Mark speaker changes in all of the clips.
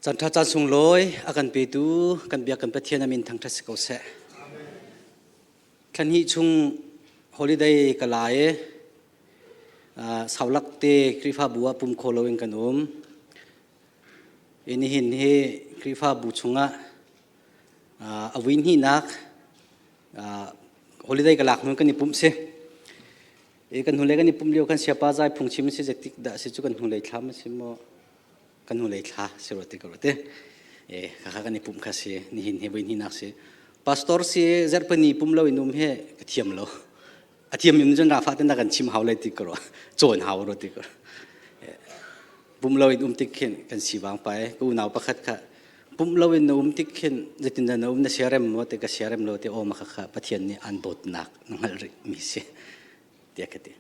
Speaker 1: Caan ṭha caan sunglawi a kan petu kan biak kan Pathian a min thangṭhat si ko seh. Thla hnih chung holiday ka la i saulak te Khrihfabu ah pum kho loin kan um. I nihin hi Khrihfabu chungah a vui hnihnak holiday ka lak hnu kan i pumh si. I kan hnulei kan i pumh lio khan siapa zai phungchim si zeitik dah si cu kan hnulei thlam a si maw kan hnulei thla si rua ti ka ruat e khakha kan i pumh kha si nihin hi voi hnihnak si pastor si zarhpini pum lo in um he ka thiam lo a thiam in cun rafa ten kan chim hau lai ti ka ruah cawn hau ro ti ka pum lo in um tik khin kan si wang pa e ka unau pakhat kha pum lo in na um tik khin zeitin dah na um na siarem maw te ka siarem lo te aw ma kha kha pathian nih an dawtnak na hngalh rih mi si tiah ka ti.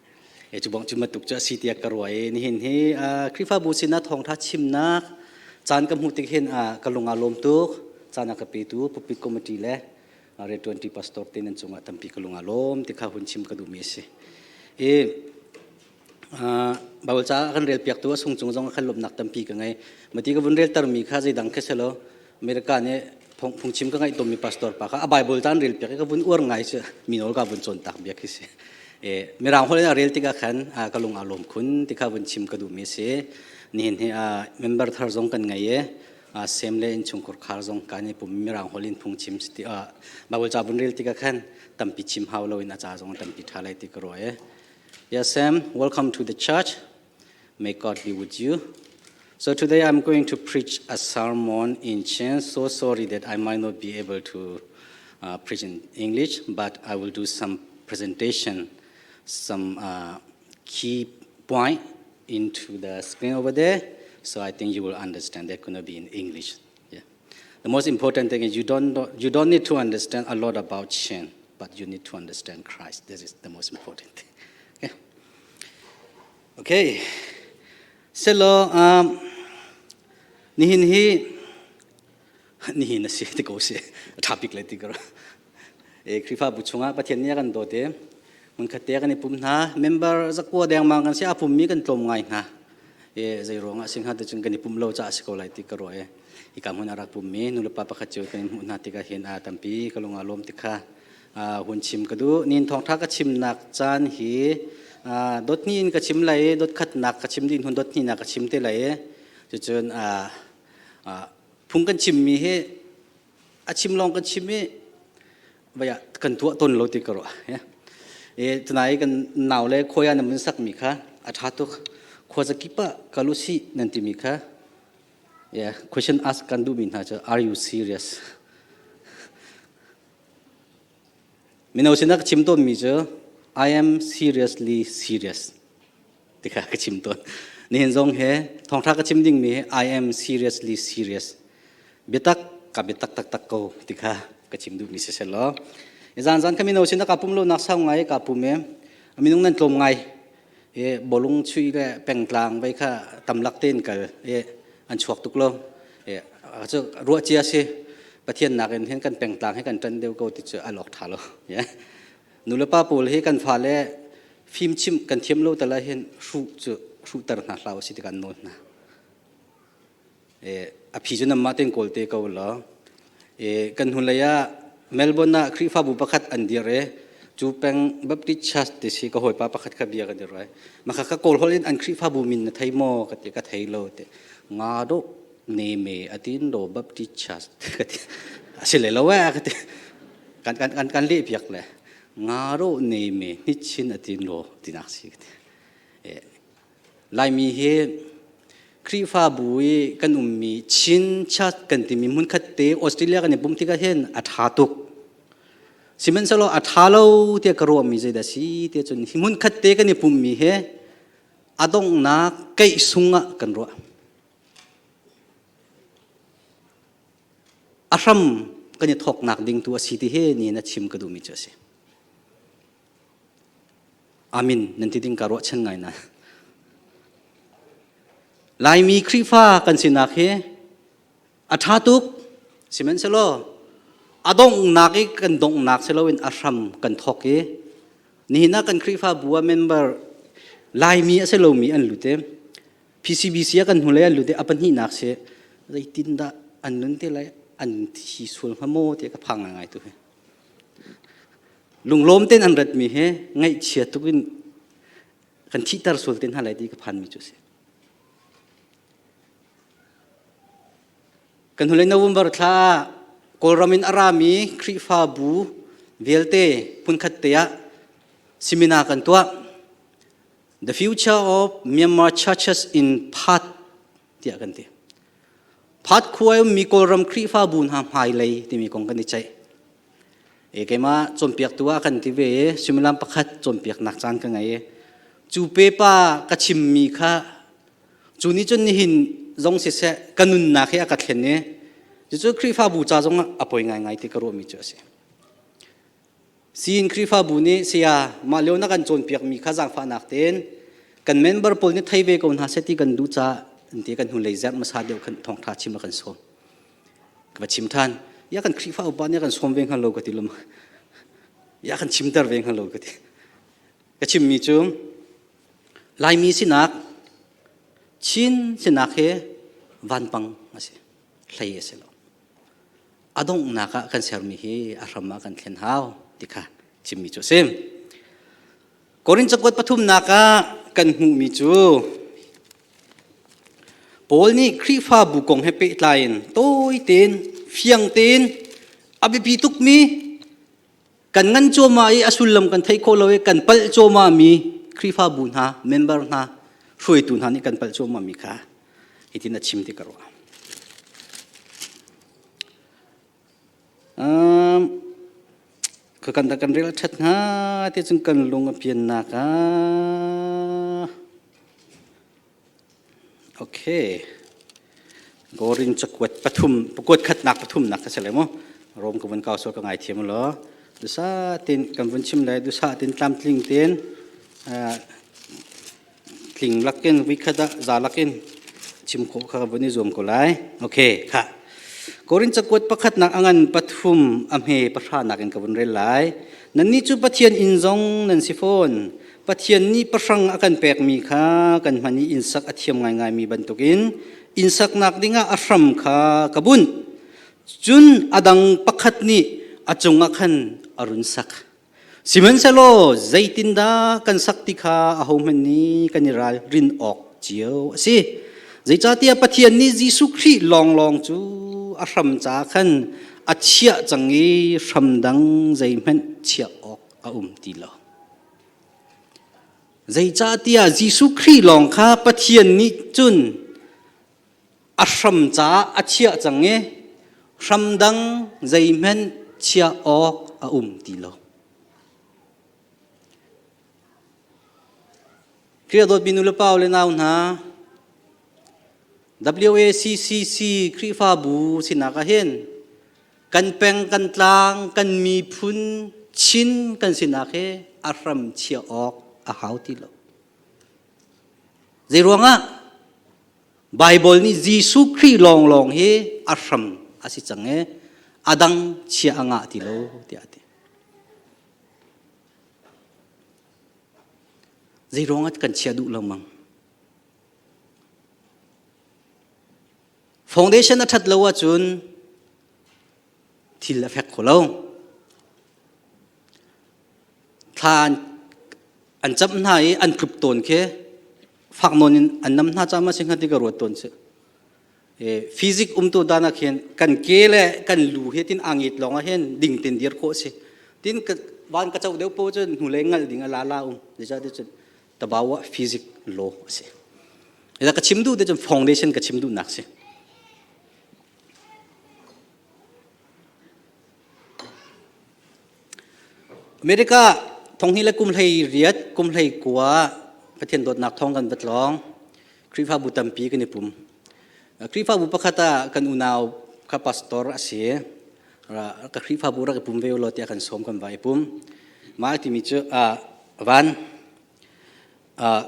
Speaker 1: E cu bang cu matuk cu a si tiah ka ruah i nihin hi Khrihfabu sinah thawngtha chimnak caan ka hmuh tik hin ka lung aa lawm tuk. Caan a ka petu pulpit committee le Red 20 pastor te nan cungah tampi ka lung aa lawm ti kha hun chim ka duhmi a si. I Bible ca kan rel piaktu a sung cung zong khan lawmhnak tampi ka ngei. Mati ka vun reltermi kha zeidang khi selo America nih phungchim ka ngaih tawnmi pastor pa kha a Bible ta an rel piak i ka vun uar ngai cu mi nawl ka vun cawn tak bia khi si. Mirang holh in a rel tikah khan ka lung aa lawm khun ti kha vun chim ka duhmi a si. Nihin hi member thar zong kan ngei i sem le innchungkhar khar zong kan i pum mirang holh in phungchim ti Bible ca vun rel tikah khan tampi chim hau loin a ca zong tampi ṭha lai ti ka ruah i. Yes, Sam, welcome to the church. May God be with you. So today I'm going to preach a sermon in Chin. So sorry that I might not be able to preach in English, but I will do some presentation, some key point into the screen over there. So I think you will understand. They're going to be in English. Yeah. The most important thing is you don't need to understand a lot about Chin, but you need to understand Christ. This is the most important thing. Okay. Okay. Selo nihin hi nihin a si ti ko si topic le ti ko e Khrihfabu chungah Pathian nih a kan dawt i hmunkhat te kan i pum hna member zakua dengmang kan si a pummi kan tlawm ngai hna e zei ruangah sing ha te cun kan i pum lo ca a si ko lai ti ka ruah e hika hmun a rak pummi nulepa pakhat cio kan hmuh hna tikah hin a tampi ka lung aa lawm tikha hun chim ka duh nin thawngtha ka chimnak caan hi dot hnih in ka chim lai i dot khatnak ka chim dih hun dot hnihnak ka chim te lai i cucun phung kan chimmi hi a chim lawng kan chim i vaya kan tuah ton lo ti ka ruah e tunai kan nau le khoya na mun sakmi kha a tha tuk khua zakip ah kalusi nan timi kha Yeah, question ask kan duhmi hna cu are you serious? Mino sinah ka chim tawnmi cu I am seriously serious ti kha ka chim tawn. Nihin zong he thawngtha ka chim dingmi hi I am seriously serious. Biatak ka biatak taktak ko ti kha ka chim duhmi si selaw. Zan zan ka mino sinah ka pum lo nak sau ngai ka pum e minung nan tlawm ngai i bawlung chuih le pengtlang vei kha tamlak tein kal i an chuak tuk lo i cu ruah cia si pathian nakin hin kan pengtlang hi kan ṭan deuh ko ti cu a lawk ṭha lo nulepa pawl hi kan fale fim chimh kan thiam lo tal ah hin hruh cu hruhter hna hlah usih ti kan nawl hna a phi cu nanmah tein kawl te ko law kan hnulei ah Melbourne ah Khrihfabu pakhat an dir i cu peng Baptist Church ti si ka hawipa pakhat kha bia ka dir ai maka ka kawl holh in an Khrihfabu min na thei maw ka ti ka thei lo ti nga do ne me atin do Baptist Church ka ti a si le lo eh ka ti kan kan kan kan leh piak le nga do ne me hnichin atin lo tinak si ka ti Laimi hi Khrihfabu i kan ummi Chin Church kan timi hmunkhat te Australia kan i pumh tikah hin a ṭha tuk. Sihmanhsehlaw a ṭha lo tiah ka ruahmi zeidah si tiah cun hi hmunkhat te kan i pumhmi hi a donghnak keih sung ah kan ruah. A hram kan i thawknak ding tu a si ti hi nihin a chim ka duhmi cu a si. Amin nan ti ding ka ruahchan ngai na. Laimi Khrihfa kan sinak hi a ṭha tuk sihmanhsehlaw a donghnak i kan donghnak si loin a hram kan thawk i nihin ah kan Khrihfabu ah member Laimi a si lomi an lut i PCBC ah kan hnulei an lut i a pahnihnak si. Zeitindah an nun te lai an thi sual hnga maw ti ka phang ngai tu hi. Lunglawm ten an rat mi he ngaihchia tuk in kan thihter sual te hna lai ti ka phan mi cu a si. Kan hnulei November thla ah Kawlram in a rami Khrihfabu vialte hmunkhat te ah seminar kan tuah. The Future of Myanmar Churches in Phat tiah kan ti. Phat khua ummi Kawlram Khrihfabu hna hmailei timi kong kan i ceih. E keimah cawnpiaktu ah kan ti ve i suimilam pakhat cawnpiaknak caan ka ngei i cu pepa ka chimmi kha Cu nih cun nihin zong siseh ka nunnak hi a ka thlen i cucu Khrihfabu ca zong ah a poi ngaingai ti ka ruahmi cu a si. Siin Khrihfabu nih saya mah lio na kan cawnpiakmi kha zaangfahnak tein kan member pawl nih thei ve ko hna seh ti kan duh caah ti kan hnulei zerh hmasa deuh khan thawngṭha chim a kan sawm. Ka va chim ṭhan. Ya kan Khrihfa upa nih a kan sawm ve hnga lo ka ti lom. Ya kan chimter ve hnga lo ka ti. Ka chimmi cu Laimi sinak, Chin sinak hi vanpang a si, hlei a si lo. A donghnak ah kan sermi hi a hram ah kan thlen hau ti kha chimmi cu a si. Korin cakuat pathumnak ah kan hmuhmi cu Paul nih Khrihfabu kong he pehtlai in tawi tein, fiang tein, a biapi tukmi Kan ngan cuahmah i a sullam kan theih khawh lo i kan palh cuahmahmi Khrihfabu hna, member hna, hruaitu hna nih kan palh cuahmahmi kha hitin a chim ti ka ruah. Um, ka kan kan rel ṭhat hnga ti cun kan lung a piannak ah Okay. Gorin cakuat pathum pakuat khatnak pathumnak ka si lai mu. Rom ka vun kau so ka ngai thiam lo. Dusa tin kan vun chim lai dusa tin tlamtling tin tling lakin vikhat ah za lakin chim khawh kha ka vun i zuam ko lai. Okay, kha. Korin cakuat pakhatnak angan pathum a hme pahra nakin ka vun rel lai. Nannih cu Pathian inn zong nan si fawn. Pathian nih pahrang a kan pekmi kha kan hman i innsak a thiam ngaingaimi bantukin innsaknak dingah a hram kha ka bunh. Cun a dang pakhat nih a cungah khan a run sak. Sihmanhsehlaw zeitindah kan sak ti kha ahohmanh nih kan i ralrin awk cio a si. Zeicahtiah Pathian nih Jesuh Khrih lawnglawng cu a hram ca khan a chiah cang i hram dang zeihmanh chiah awk a um ti lo. Zeicahtiah Jesuh Khrih lawng kha Pathian nih cun a hram caah a chiah cang i hram dang zeihmanh chiah awk a um ti lo. Khrih dawtmi nu le pa le nau hna, WACCC Khrihfabu sinak ah hin kan peng kan tlang kan miphun Chin kan sinak hi a hram chiah awk a hau ti lo. Zei ruangah Bible nih Jesuh Khrih lawnglawng hi a hram a si cang i a dang chia a ngah ti lo tiah a ti. Zei ruangah kan chia duh lo mang? Foundation a ṭhat lo ahcun thil a fek kho lo. Thla an camh hna i an tlup tawn khi fak nawn in an nam hna cama si hnga ti ka ruat tawn si. Physics umtu dan ah khin kan ke le kan lu hi tin angit lawng ah hin ding tin dir khawh si. Tin van ka cho deuh po cun hnulei ngal ding a la la um. Zeicah cun tabawa physics law a si. Ila ka chim duh te cun foundation ka chim duhnak si. America thonghni le kum hlei riat kum hlei kua Pathian dawtnak thong kan va tlawng Khrihfabu tampi kan i pum Khrihfabu pakhat ah kan unau kha pastor a si ka Khrihfabu rak i pum ve law tiah kan sawm kan va i pum mah timi cu van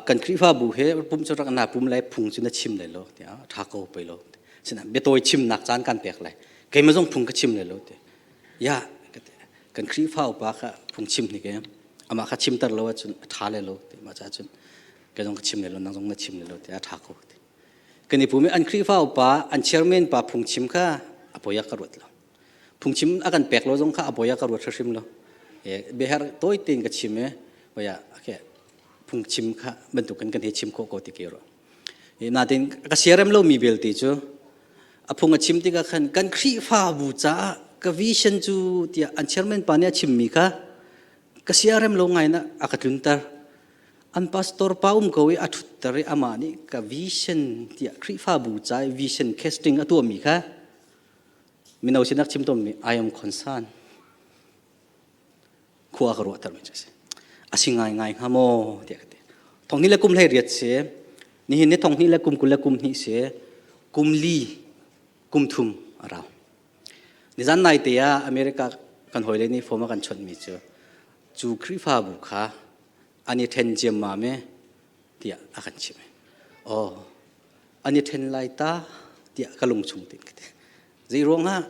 Speaker 1: kan Khrihfabu he pum cu rak na pum lai phung cu na chim lai lo tiah ṭha ko pei lo sinah biatawi chimnak caan kan pek lai keimah zong phung ka chim lai lo ti ya kan Khrihfa upa kha phung chim ni ke amah kha chimter lo ahcun a ṭha lai lo ti mah caah cun kei zong ka chim lai lo nang zong na chim lai lo ti a ṭha ko ti. Kan i pum i an Khrihfa upa, an chairman pa phungchim kha a poi ah ka ruat lo. Phungchim a kan pek lo zong kha a poi ah ka ruat hrimhrim lo. Biaherh tawi tein ka chim i oia okay, phungchim kha bantukin kan hei chim khawh ko ti ke ruah. Natin ka siarem lomi belte cu a phung a chim tikah khan kan Khrihfabu caah ka vision cu tiah an chairman pa nih a chimmi kha ka siarem lo ngai na a ka tlunter. An pastor pa um ko i a ṭhutter i amah nih ka vision tiah Khrihfabu ca i vision casting a tuahmi kha mino sinak chim tawnmi I am concerned. Khua ka ruahtermi cu a si. A si ngaingai hnga maw tiah ka ti. Thong hnih le kum hlei riat si. Nihin ni thong hnih le kum 20 le kum hnih si. Kum li, kum thum a rau. Nizan nai te ah America kan hawile nih form a kan chawnhmi cu cu Khrihfabu kha an i ṭhen ciammam e tiah a kan chimh. Aw, an i ṭhen lai ta tiah ka lung chung tin ka ti. Zei ruangah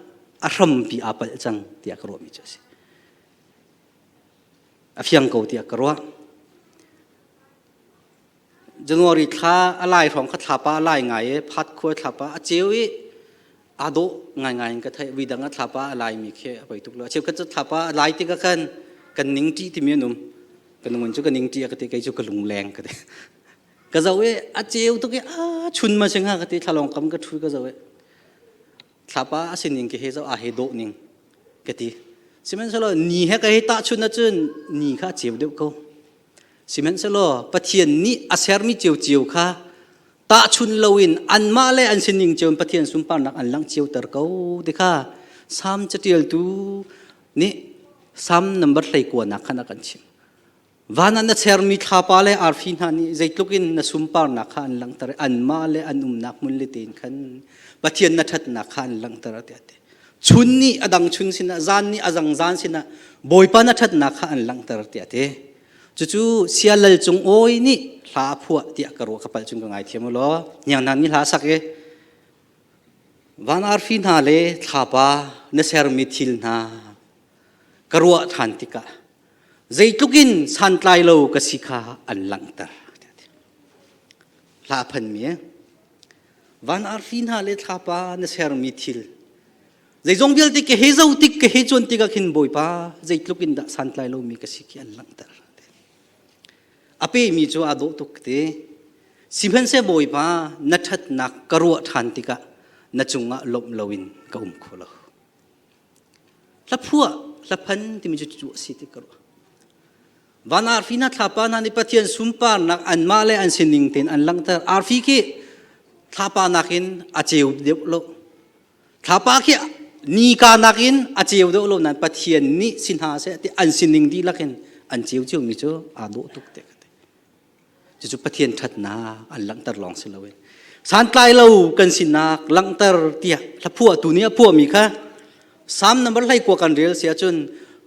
Speaker 1: a hrampi aa palh cang tiah ka ruahmi cu a si. A fiang ko tiah ka ruah. January thla a lai hrawng kha thlapa a lai ngai i phat khua thlapa a ceu i aa dawh ngaingai in ka theih. Vui dang ah thlapa a laimi khi a poi tuk lo. A cheukhat cu thlapa a lai tikah khan kan ning ṭih timi an um. Ka nungun cu ka ning ṭih a ka ti, kei cu ka lungleng ka ti. Ka zoh i a ceu tuk i a chun ma si hnga ka ti thlalawng kam ka ṭhu ka zoh i thlapa a sining ke he zoh a he dawh ning ka ti. Sihmanhsehlaw ni he ka hei tahchun ahcun ni kha a ceu deuh ko. Sihmanhsehlaw Pathian nih a sermi ciocio kha tahchun loin anmah le an sining cio in Pathian sunparnak an langh cioter ko ti kha Salm caṭialtu nih Salm number 19 nak khan a kan chimh. Van ah na sermi thlapa le arfi hna nih zeitluk in na sunparnak kha an langhter i anmah le an umnak hmun le tein khan Pathian na ṭhatnak kha an langhter tiah a ti. Chun nih a dang chun sinah, zan nih a dang zan sinah Bawipa na ṭhatnak kha an langhter tiah a ti. Cucu sialal cung awi nih hla a phuah tiah ka ruah ka palh cun ka ngaithiam u law hniang hna nih hla a sak i van arfi hna le thlapa na sermi thil hna ka ruah ṭhan tikah zeitluk in santlai lo ka si kha an langhter. Hla phanmi van arfi hna le thlapa na sermi thil zeizong vialte ka he zo tik ka he cuan tikah khin Bawipa zeitluk in dah santlai lomi ka si khi an langhter. A pemi cu aa dawh tuk te. Sihmanhseh Bawipa na ṭhatnak ka ruah ṭhan tikah na cungah lawmh loin ka um kho lo. Hlaphuah, hlaphan timi cu cu a si ti ka ruah. Van arfi hna thlapa hna nih Pathian sunparnak anmah le an sining tein an langhter. Arfi khi thlapa nakin a ceu deuh lo. Thlapa khi nika nakin a ceu deuh lo nain Pathian nih si hna seh ti an sining dihlak in an ceu ciomi cu aa dawh tuk te ka ti. Cucu Pathian ṭhatnak an langhter lawng si loin santlai lo kan sinak langhter tiah hlaphuahtu nih a phuahmi kha Psalm number 19 kan rel si ahcun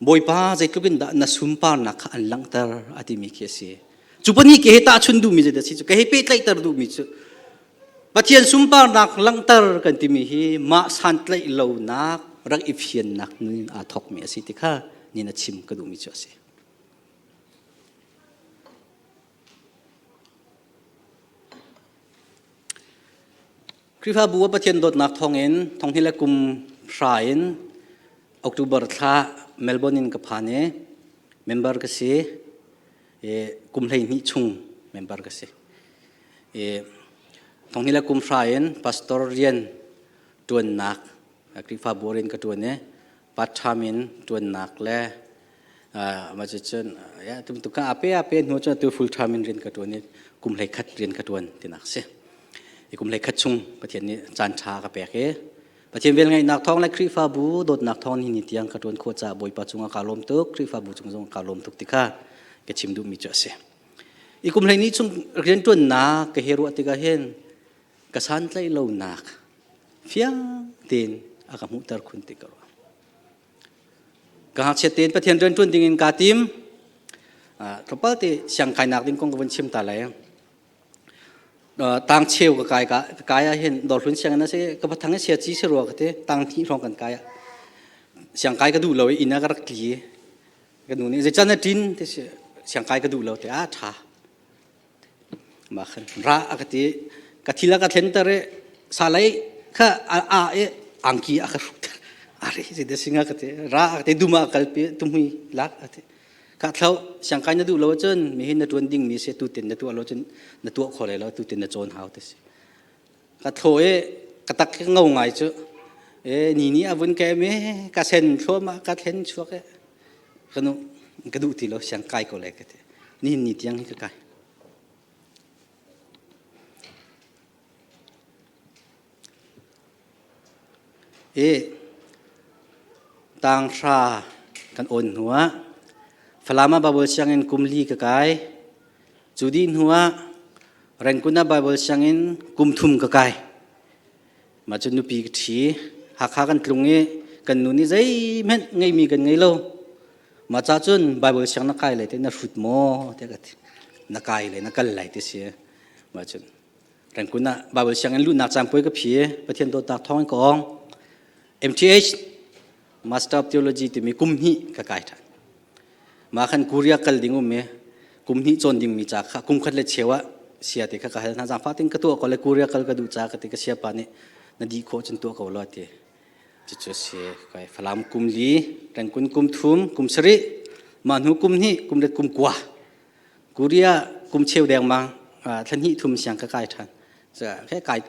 Speaker 1: Bawipa zeitluk in dah na sunparnak kha an langhter a timi khi a si. Cu pahnih ke he tahchun duhmi zeidah si cu ke he pehtlaihter duhmi cu Pathian sunparnak langhter kan timi hi mah santlaih lonak rak i fiannak nun aa thawkmi a si ti kha ni na chim ka duhmi cu a si. Khrihfabu ah Pathian dawtnak thawngin thonghni le kum hra in October thla Melbourne in ka phan i member ka si. I kum 12 chung member ka si. I thonghni le kum hra in pastor rian ṭuannak Khrihfabu rian ka ṭuan i part time in ṭuannak le mah cucun tum ka ape ape hnu cun atu full time in rian ka ṭuan i kum 11 rian ka ṭuan tinak si. I kum 11 chung Pathian nih caan ṭha ka pek i Pathian velngeihnak thawng le Khrihfabu dawtnak thawng ni ni tiang ka ṭuan khawh caah Bawipa cungah kaa lawm tuk, Khrihfabu cung zong kaa lawm tuk ti kha ka chim duhmi cu a si. I kum 12 chung rianṭuannak ka he ruah tikah hin ka santlaih lonak fiang tein a ka hmuhter khun ti ka ruah. Ka ngakchiat tein Pathian rianṭuan dingin kaa tim. Tlawmpal te siang kainak ding kong ka vun chim ta lai. Tang cheu ka kai ka kai ah hin dawrhlun sianginn a si ka pathang i sia ci si rua ka ti tang hnih hrawng kan kai ah siang kai ka duh lo i inn ah ka rak tli ka nu nih zeican na ṭin ti si siang kai ka duh lo ti ah ṭha mah khan ra a ka ti. Ka thil a ka thlenter i salai kha a a i angki a ka hrukter. Ari si de singa ka ti. Ra a te duma kalpi tumhui lak a ti. Ka thlo siangkai na duh lo cun mihin na tuan ding mi si tu tin na tuah lo cun na tuah kho lai lo tu tin na cawn hau ti si. Ka tho i ka tak hi ngau ngai cu. E ni ni a vun kem i ka sen thluahmah ka thlen chuak i ka nu ka duh ti lo siang kai ko lai ka ti. Nihin ni tiang hi ka kai. I tanghra kan awn hnuah Falam ah Baibal sianginn kum li ka kai. Cu dih hnuah Rangoon ah Baibal sianginn kum thum ka kai. Mah cu nupi ka ṭhi. Hakha kan tlung i kan nu nih zeihmanh ngeihmi kan ngei lo. Mah ca cun Baibal siang na kai lai te na hrut maw tiah ka ti. Na kai lai na kal lai ti si. Mah cun Rangoon ah Baibal sianginn luhnak caan puai ka phi. Pathian dawtnak thawng in ka ong. MTH Master of Theology timi kum hnih ka kai ṭhan. Mah khan Korea kal ding um i kum hnih cawn dingmi ca kha kum khat le cheu ah sia te kha ka hal hna. Zaangfah tein ka tuah ko le Korea kal ka duh ca ka ti ka siapa nih na dih khawh cun tuah ko law ti. Cucu a si. Kai Falam kum li, Rangoon kum thum, kum sarih, mah hnu kum hnih, kum let kum kua. Korea kum cheu dengmang thla hnih thum siang ka kai ṭhan. He kai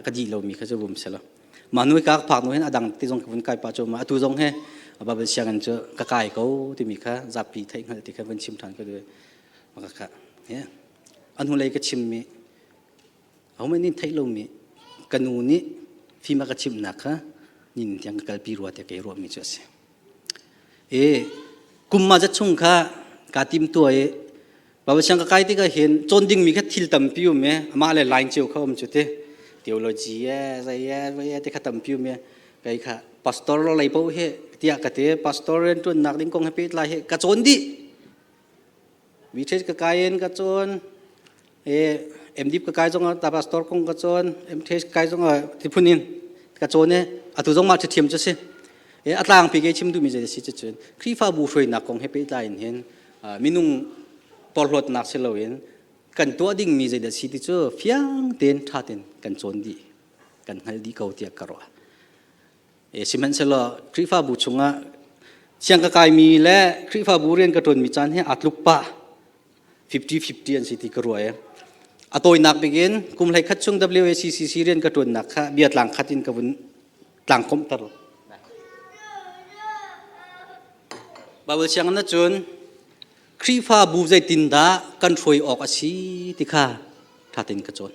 Speaker 1: ka dih lomi kha cu vum si lo. Mah nu ka phak nu hin adang ti zong ka vun kai pa cu ma atu zong he Bible sianginn cu ka kai ko timi kha zapi theih hngalh ti kha vun chim ṭhan ka duh. Maka kha an hnulei ka chimmi Ahohmanh nih theih lomi ka nu nih fim a ka chimhnak kha nin tiang ka kalpi rua tiah kei ruahmi cu a si. I kum ma zat chung kha kaa tim tua i Baibal siang ka kai tikah hin cawn dingmi kha thil tampi um i amah le line cio kha um cu ti theology e zei e vai e ti kha tampi um i kei kha pastor lo lei paoh hi tiah ka ti pastor rian ṭuannak ding kong he pehtlai hi ka cawn dih VTH ka kai in ka cawn MDip ka kai zong ah pastor kong ka cawn MTH ka kai zong ah tiphun in ka cawn i atu zong mah ṭhiam cu si a tlangpi ke chim duhmi zei si cun Khrihfabu hruainak kong he pehtlai in hin minung porhlawtnak si loin kan tuah dingmi zeidah si ti cu fiang tein ṭha tein kan cawn dih kan hngalh dih ko tiah ka ruah. Sihmanhsehlaw Khrihfabu chungah siang ka kaimi le Khrihfabu rian ka ṭuanmi caan hi aa tluk pah 50-50 an si ti ka ruah i a tawinak bik in kum hlei khat chung WACCC rian ka ṭuannak kha bia tlang khat in ka vun tlangkomhter. Bible sianginn ahcun Khrihfabu zeitindah kan hruai awk a si ti kha ṭha tein ka cawn.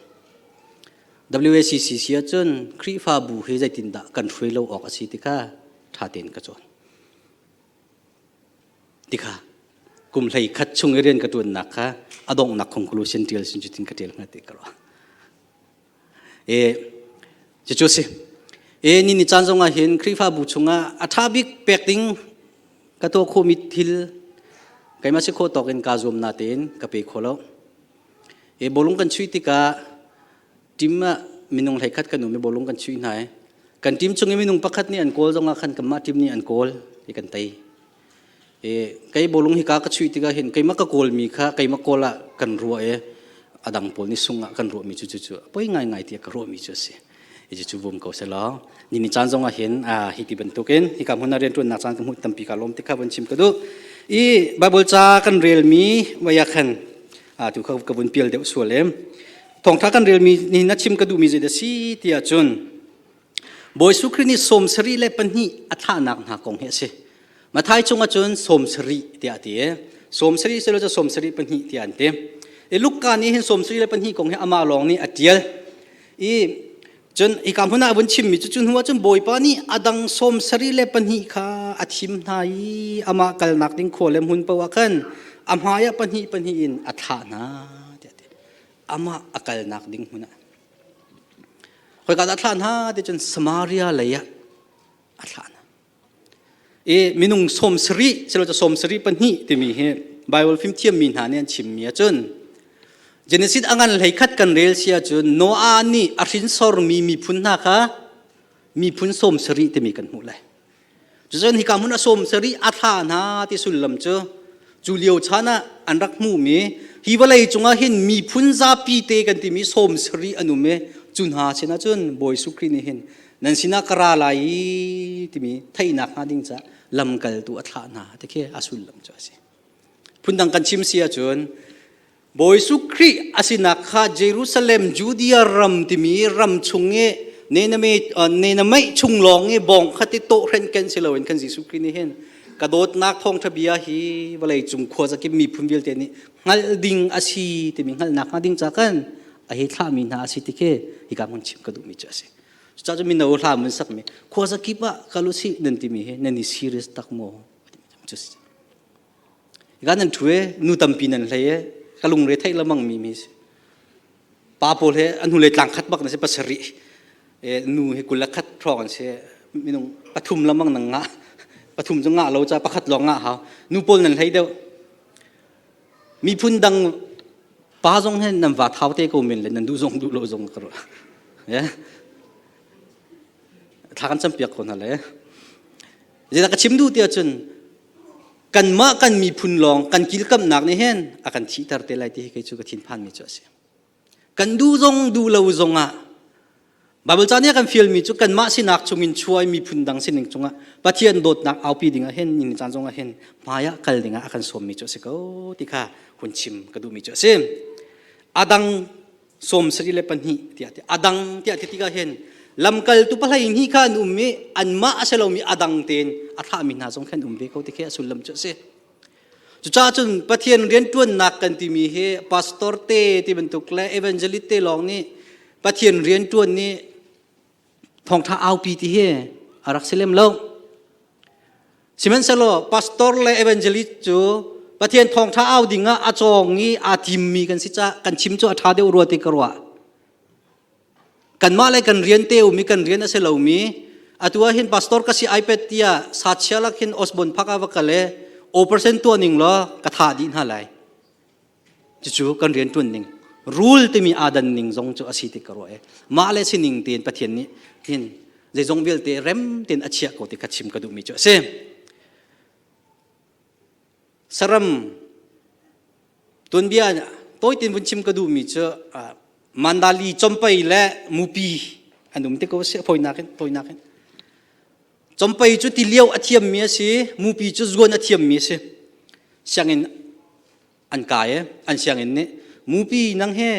Speaker 1: WACCC ahcun Khrihfabu hi zeitindah kan hruai lo awk a si ti kha ṭha tein ka cawn. Ti kha kum hlei khat chung i rian ka ṭuannak kha a donghnak conclusion ṭial sin cutin ka ṭial hnga ti ka ruah. E, cucu si. E, ni ni caan zong ah hin Khrihfabu chungah a ṭha bik pek ding ka tuah khawhmi thil keimah si khawh tawk in kaa zuam natein ka pe kho lo. E bawlung kan chuih tikah team ah minung hleikhat kan um i bawlung kan chuih hna i kan team chung i minung pakhat nih an kawl zongah khan kanmah team nih an kawl i kan tei. E kei bawlung hi ka ka chuih tikah hin keimah ka kawlmi kha keimah kawl ah kan ruah i a dang pawl nih sung ah kan ruahmi cu cu cu poi ngaingai tiah ka ruahmi cu a si. I cu vum ko selaw ni ni caan zongah hin hi ti bantukin hika hmun ah rianṭuannak caan ka hmuh tampi ka lawm ti kha vun chim ka duh. I Bible ca kan relmi vaya khan tu kha ka vun pial deuh sual em. Thawngṭha kan relmi ni na chim ka duhmi zei dah si tiah cun Bawi Jesuh Khrih nih 72 a thlahnak hna kong hi a si. Mathai chungah cun 70 tiah a ti i 70 silo cu 74 tiah an ti. I Luka nih hin 72 kong hi amah lawng nih a ṭial. I cun hika hmun ah a vun chimmi cu cu hnu ah cun Bawipa nih a dang 72 kha a thim hna i amah kalnak ding khua le hmun paoh ah khan a hmai ah pahnih pahnih in a thlah hna tiah a ti. Amah a kalnak ding hmun ah. Khoika dah a thlah hna ti cun Samaria lei ah a thlah hna. I minung 70 silo cu 74 timi hi Bible fimthiammi hna nih an chimmi ahcun Genesis a ngan hlei khat kan rel si ahcun Noah nih a hrinsormi miphun hna kha miphun 70 timi kan hmuh lai. Cucun hika hmun a 70 a thla hna ti sullam cu Cu lio chan ah an rak hmuhmi hi vawlei cungah hin miphun zapi te kan timi sawm sarih an um i cu hna sinah cun Bawi Jesuh Khrih nih hin nan sinah ka ra lai i timi theihnak hnga ding caah lamkaltu a thlah hna ti khi a sullam cu a si. Phundang kan chim si ahcun Bawi Jesuh Khrih a sinak kha Jerusalem Judea ram timi ram chung i nenamei chung lawng i bawng khat i tawhhren ken si loin khan Jesuh Khrih nih hin ka dawtnak thawngṭha bia hi vawlei cung khuazakip miphun vialte nih hngalh ding a si timi hngalhnak hnga ding ca kan a hi thlahmi hna a si ti khi hika hmun chim ka duhmi cu a si. Cucaah cu mino hla mun sakmi khuazakip ah kal usih nan timi hi nan i serious tak maw? Cu si. Hika nan ṭhu i nu tampi nan hlei i ka lungre theih lemang mi mi si. Pa pawl he an hnulei tlang khat bak na si pasarih. Nu hi 21 hrawng an si. Minung pathum lemang nang ngah. Pathum cu ngah lo ca pakhat lawng ngah hau. Nu pawl nan hlei deuh. Miphun dang pa zong he nan va thau te ko men le nan duh zong duh lo zong ka ruah. Yeah. Thla kan campiak ko hna le. Zeidah ka chim duh ti ahcun kanmah kan miphun lawng kan kilkamnak nih hin a kan thihter te lai ti hi kei cu ka thinphanmi cu a si. Kan duh zong duh lo zong ah Bible ca nih a kan fialmi cu kanmah sinak chungin chuai miphun dang sining cungah Pathian dawtnak aupi dingah hin ni caan zongah hin hmaiah kal dingah a kan sawmmi cu a si ko ti kha hun chim ka duhmi cu a si. Adang 72 tiah ti adang tiah ti tikah hin lamkaltu pahlei hnih kha an um i anmah a si lomi adang tein a thlahmi hna zong khan um ve ko ti khi a sullam cu a si. Cucaah cun Pathian rianṭuannak kan timi hi pastor te ti bantuk le evangelist te lawng nih Pathian rianṭuan nih thawngṭha aupi ti hi a rak si lem lo. Sihmanhsehlaw pastor le evangelist cu Pathian thawngṭha au ding ah a cawng i aa timmi kan si caah kan chim cu a ṭha deuh rua ti ka ruah. Kanmah le kan rian te um i kan rian a si lomi atu ah hin pastor ka si iPad tiah sachia lak hin Osborne phak ah va kal i operation tuah ning law ka thah dih hna lai. Cucu kan rian ṭuan ning rule timi aa dan ning zong cu a si ti ka ruah i mah le sining tein Pathian nih hin zeizong vialte rem tein a chiah ko ti kha chim ka duhmi cu a si. Saram tuanbia tawi tein vun chim ka duhmi cu Mandali compei le mupi an um ti ko si fawinak in tawinak in compei cu tilio a thiammi a si mupi cu zuan a thiammi a si sianginn an kai e an sianginn nih mupi nang he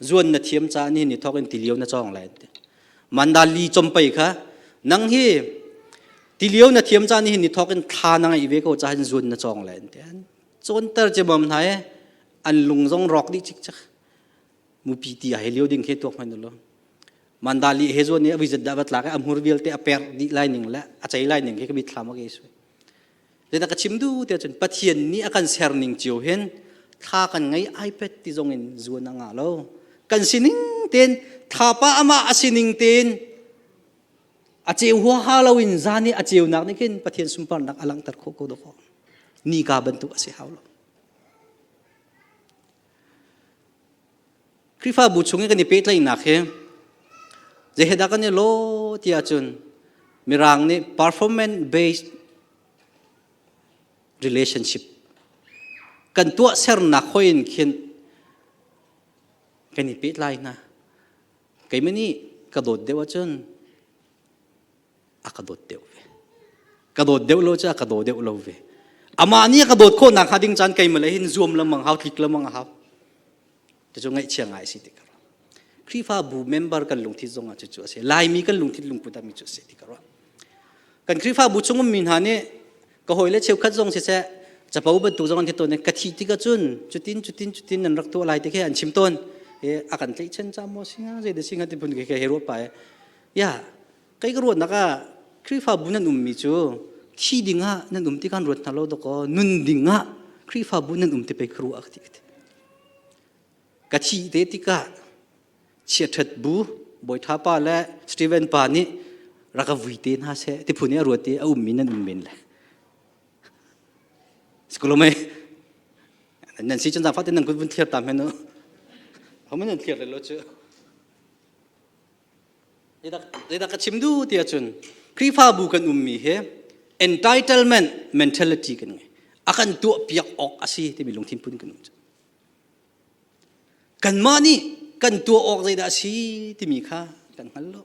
Speaker 1: zuan na thiam ca ni ni thawk in tilio na cawng lai ti mandali compei kha nang hi tilio na thiam ca ni ni thawk in thla na ngai ve ko ca hin zuan na cawng lai ti an cawnter che bom hna e an lung zong rawk dih cik cak mupi ti a he lio ding khi tuak hman lo mandali he zuan ni a vizat dah va tlak a hmur vialte a per dih lai ning le a chei lai ning khi ka mit thlam a ke su Zeidah ka chim duh tiah cun Pathian nih a kan ser ning cio hin thla kan ngei iPad ti zong in zuan a ngah lo. Kan sining tein thlapa amah a sining tein a ceu huaha loin zan i a ceunak nih khin Pathian sunparnak a langhter khawh ko dawkaw. Nika bantuk a si hau lo. Khrihfabu chung i kan i pehtlaihnak hi zeihedah kan i law ti ahcun Mirang nih performance based relationship kan tuahsernak hoi in khin kan i pehtlai hna. Keimah nih ka dawt deuh ahcun a ka dawt deuh ve. Ka dawt deuh lo cu a ka daw deuh lo ve. Amah nih a ka dawt khawh nakhnga ding caan keimah le hin zuam lengmang hau, tlik lengmang a hau. Cucu ngaihchia ngai si ti ka ruah. Khrihfabu member kan lungthin zong ah cucu a si. Laimi kan lungthin lungput ah mi cu a si ti ka ruah. Kan Khrihfabu chung ummi hna nih ka hawile cheukhat zong siseh capo bantuk zong an ti tawn i ka thih tikah cun cutin cutin cutin nan rak tuah lai ti khi an chim tawn. E, a kan tlaihchan ca maw si hnga zei dah si hnga ti phun khi he ruah pa Ya, kei ka ruahnak ah Khrihfabu nan ummi cu thi dingah nan um ti kan ruat hna lo dawkaw nun dingah Khrihfabu nan um ti pei ka ruah ka ti. Ka thih te tikah chiaṭhat bu Bawi pa le Steven pa nih rak ka vui te hna seh ti phun i a ruat i a ummi nan um men le. Sikulome nan si cun zaangfah te nan kut vun thlir ta men u. Homen nan thlir le lo cu. Zeidah ka chim duh ti ahcun Khrihfabu kan ummi hi entitlement mentality kan ngei. A kan tuahpiak awk a si timi lungthin pun kan um cu. Kanmah nih kan tuah awk zeidah a si timi kha kan hngal lo.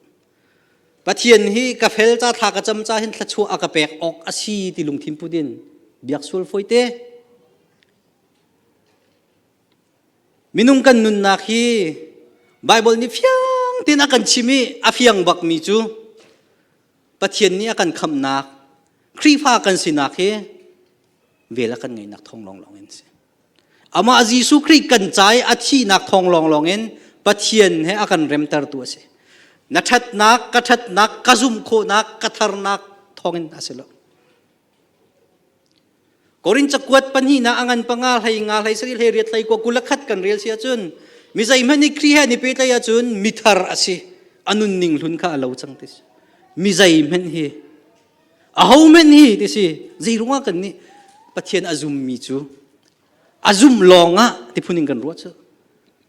Speaker 1: Pathian hi ka fel ca thla ka cam ca hin thluachuah a ka pek awk a si ti lungthin put in biak sual fawi te. Minung kan nunnak hi Bible nih fiang tein a kan chim i a fiang bakmi cu Pathian nih a kan khamhnak Khrihfa kan sinak hi vel a kan ngeihnak thawng lawnglawng in si. Amah Jesuh Khrih kan ca i a thihnak thawng lawnglawng in Pathian he a kan remtertu a si. Na ṭhatnak, ka ṭhatnak, ka zumh khawhnak, ka tharnak thawngin a si lo. Korin cakuat pahnihnak a ngan panga hlei nga hlei sarih hlei riat hlei kua kul le khat kan rel si ahcun mi zeihmanh nih Khrih he an i pehtlaih ahcun mithar a si. A nunning hlun kha a lo cang ti si. Mi zeihmanh hi ahohmanh hi ti si zei ruangah kan nih Pathian a zummi cu a zumh lawngah ti phun in kan ruah cu.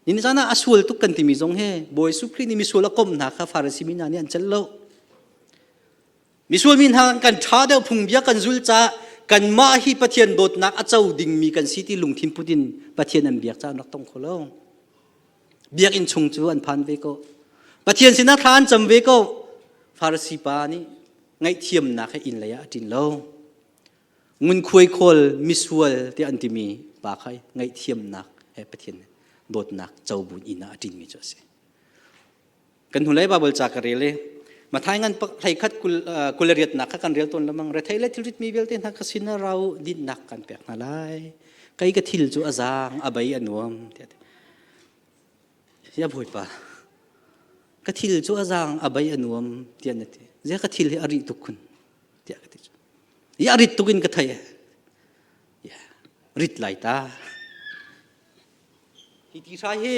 Speaker 1: Ni caan ah a sual tuk kan timi zong hi Bawi Jesuh Khrih nih misual a komh hna kha Farasi mi hna nih an celh lo. Misual mi hna kan ṭha deuh phungbia kan zul caah kanmah hi Pathian dawtnak a co dingmi kan si ti lungthin put in Pathian an biak caah an rak tong kho lo. Biakinn chung cu an phan ve ko. Pathian sinah thla an cam ve ko. Farasi pa nih ngaihthiamnak he inn lei ah a ṭin lo. Ngunkhuai khawl misual tiah an timi pa kha ngaihthiamnak he Pathian dawtnak co buin inn ah a ṭinmi cu a si. Kan hnulei Baibal ca ka rel i Mathai ngan hlei khat kul le riatnak kha kan rel tawn lamang rethei le thilrit mi vialte hna ka sin ah rau dinnak kan pek hna lai. Kei ka thil cu a zaang a bei a nuam tiah Ya Bawipa ka thil cu a zaang a bei a nuam tiah na ti. Zia ka thil hi a rih tuk khun tiah ka ti. Ya rit tuk in ka thei. Ya rit lai ta. Hi ti hrai hi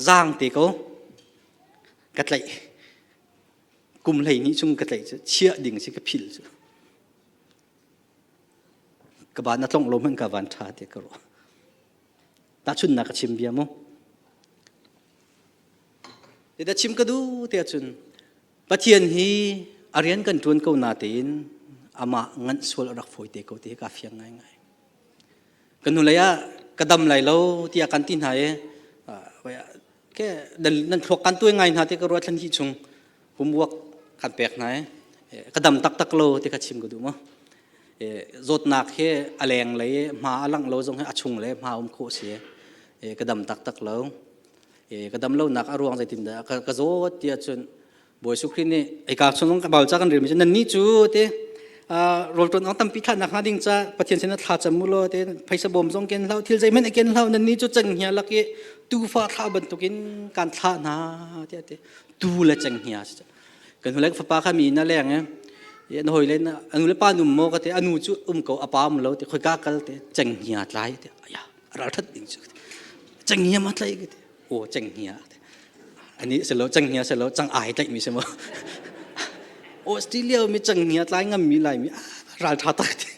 Speaker 1: zaang te ko ka tlaih. Kum 12 chung ka tlaih cu chiah ding si ka phil cu. Ka ban a tlongh lo hmanh ka van ṭha te ka ruah. Tahchunnak ka chim bia mu. Ti chim ka duh te ahcun Pathian hi a rian kan ṭuan ko na tein amah nganh sual a rak fawi te ko ti hi ka fiang ngaingai. Kan hnulei ah ka dam lai lo tiah kan ti hna i ke nan thluak kan tuai ngai hna ti ka ruah thlan hi chung homework kan pek hna i ka dam taktak lo ti kha chim ka duh mu. Zawtnak hi a leng lei hma a langh lo zong hi a chung le hma um khawh si ka dam taktak lo. Ka dam lonak a ruang zeitindah ka zawt tiah cun Bawi Jesuh Khrih nih ika chung ka Bible ca kan relmi cu nannih cu te rawl ṭuan awk tampi thlahnak hnga ding ca Pathian sinah thla cam u law te phaisa bawm zong ken hlah thil zeihmanh ken hlah nannih cu cenghngia lak i tuufa thlah bantukin kan thlah hna tiah ti tu le cenghngia kan hnulei fapa kha mi na leng i na hawi le anu le pa num maw ka ti anu cu um ko apa um lo ti khoika kal te cenghngia tlai ti aya ral that ding cu cenghngia ma tlai ka ti aw cenghngia ani selo cenghngia selo cang ai tlaih mi semo Australia mi cenghngia tlai ngam mi lai mi ral tha tak ti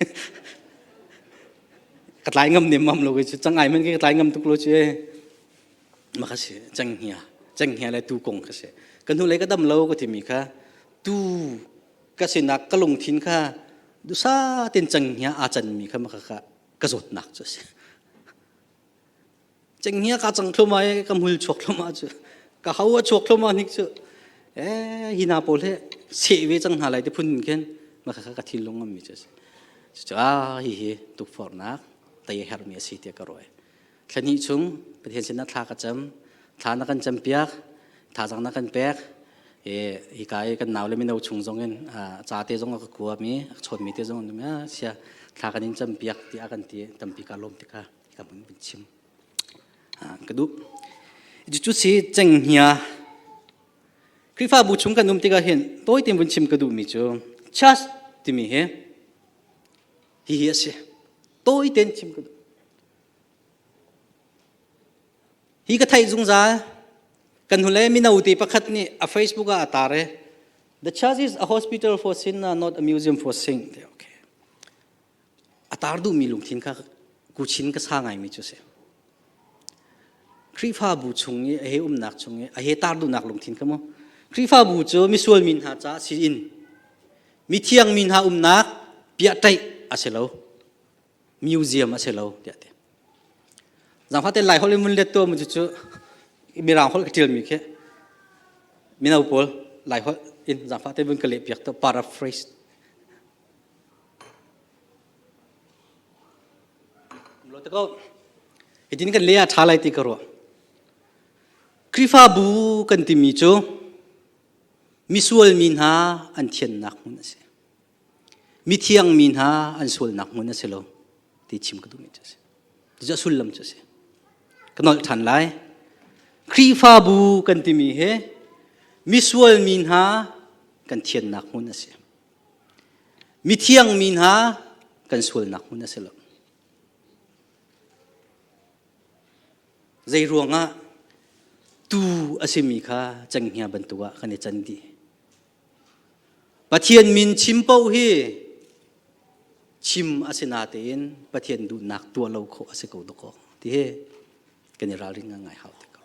Speaker 1: ka tlai ngam nem mam lo ke chu cang ai men ke ka tlai ngam tuk lo chu e ma kha si cenghngia cenghngia le tu kong kha si kan hnu lei ka dam lo ka ti mi kha tu ka sinak ka lungthin kha dusa ten cenghngia a can mi kha ma kha ka zawtnak chu si Cenghngia ka cang thluma i ka hmul chuak thluma cu ka hau a chuak thluma hnik cu eh hi hna pawl he seh ve cang hna lai ti phun khin ma kha ka thinlung ngammi cu a si. Cucu ah hi hi tukforhnak tei a herhmi a si tiah ka ruah. Thla hnih chung Pathian sinah thla ka cam, thla na kan campiak, thazaang na kan pek. E hika i kan nau le mino chung zong in ca te zong a ka kuami, a ka chawnmi te zong an um sia thla kan in campiak tiah kan ti tampi ka lawm tikha. Ka mun vun chim. Ka duh. Cucu si cenghngia. Khrihfabu chung kan um tikah hin tawi tein vun chim ka duhmi cu church timi hi hihi a si. Tawi tein chim ka duh. Hi ka theih zungzal. Kan hnulei mino te pakhat nih a Facebook ah a tar i The church is a hospital for sinner, not a museum for saint. Okay. A tar duhmi lungthin kha kuchin ka sa ngaimi cu a si. Khrihfabu chung i a he umnak chung i a he tar duhnak lungthin kha mu. Khrihfabu cu misual mi hna caah si in mithiang mi hna umnak piahṭaih a si lo. Museum a si lo tiah ti. Zangfah te Lai holh in mun let to mu cu Mirang holh ka ṭialmi khi mino pawl Lai holh in zangfah te vun ka leh piak to paraphrase. Lo te ko. Hitin kan le a ṭha lai ti ka ruah. Khrihfabu kan timi cu misual mi hna an thiannak hmun a si. Mithiang mi hna an sualnak hmun a si lo ti chim ka duhmi cu a si. Cucu a sullam cu a si. Ka nolh ṭhan lai. Khrihfabu kan timi hi misual mi hna kan thiannak hmun a si. Mithiang mi hna kan sualnak hmun a si lo. Zei ruangah tuu a simi kha cenghngia bantuk ah kan i can dih. Pathian min chim paoh hi chim a si natein Pathian duhnak tuah lo khawh a si ko dawkaw ti hi kan i ralring ngai hau te ko.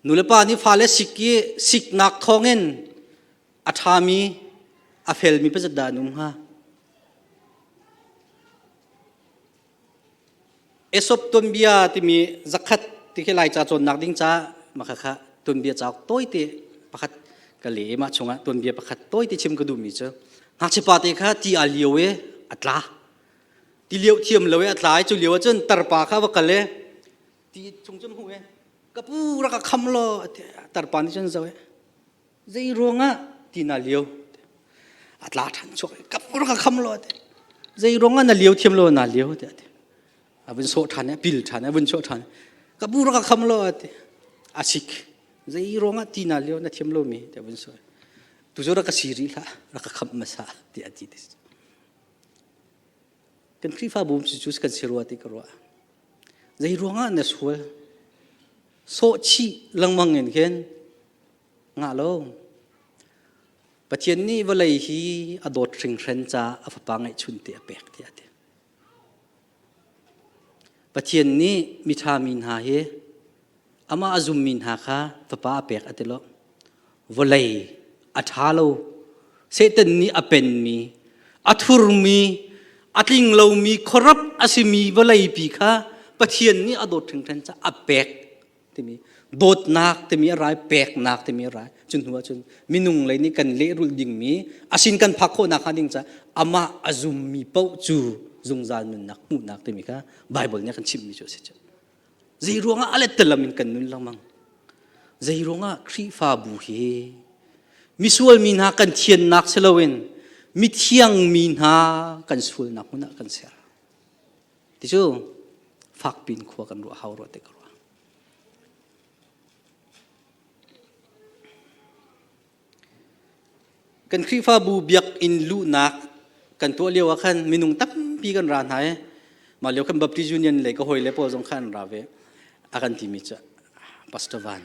Speaker 1: Nulepa nih fale sik i siknak thawngin a ṭhami a felmi pazat dah an um hnga? Aesop tuanbia timi zakhat ti khi Laica cawnnak ding ca maka kha tuanbia cauk tawite pakhat ka le mah chungah tuanbia pakhat tawite chim ka duhmi cu ngakchia pa te kha ti aa lio i a tla ti lio thiam lo i a tla i cu lio ahcun tarpa kha va kal i ti chung cun hmuh i ka pu rak ka kham law tarpa nih cun zo i Zei ruangah ti na lio? A tla ṭhan chuak kap ka kham lo ati. Zei ruangah na lio thiam lo na lio ti ati. A vun sawh ṭhan a pil ṭhan a vun sawh ṭhan. Ka bu ka kham lo ati. A sik. Zei ruangah ti na lio na thiam lo mi ti a vun sawh. Tu cu rak ka si rih hlah rak ka khamh hmasa ti a ti. Kan Khrihfabu cu kan si rua ti ka ruah. Zei ruangah na sual? Sawh chih lengmang in khin Ngah lo. Pathian nih vawlei hi a dawt hringhran caah a fapa ngeihchun te a pek tiah a ti. Pathian nih miṭha mi hna hi amah a zummi hna kha fapa a pek a ti lo. Vawlei a ṭha lo. Satan nih a penmi, a thurmi, a tling lomi, khuarap a simi vawleipi kha Pathian nih a dawt hringhran caah a pek timi dawtnak timi a rai peknak timi a rai cun hnu ahcun minung lei nih kan lehrulh dingmi asin kan phak khawhnak hnga ding caah amah a zummi paoh cu zungzal nunnak hmuhnak timi kha Bible nih a kan chimhmi cu a si cu zei ruangah a lettalam in kan nun lengmang zei ruangah Khrihfabu hi misual mi hna kan thiannak si loin mithiang mi hna kan sualnak hmun ah kan ser Ti cu fakpi in khua kan ruah hau rua te ka ruah. Kan Khrihfabu biakinn luhnak kan tuah lio ah khan minung tampi kan ra hna i mah lio khan Baptist Union lei ka hawi le pawl zong khan an ra ve. A kan timi cu Pastor Van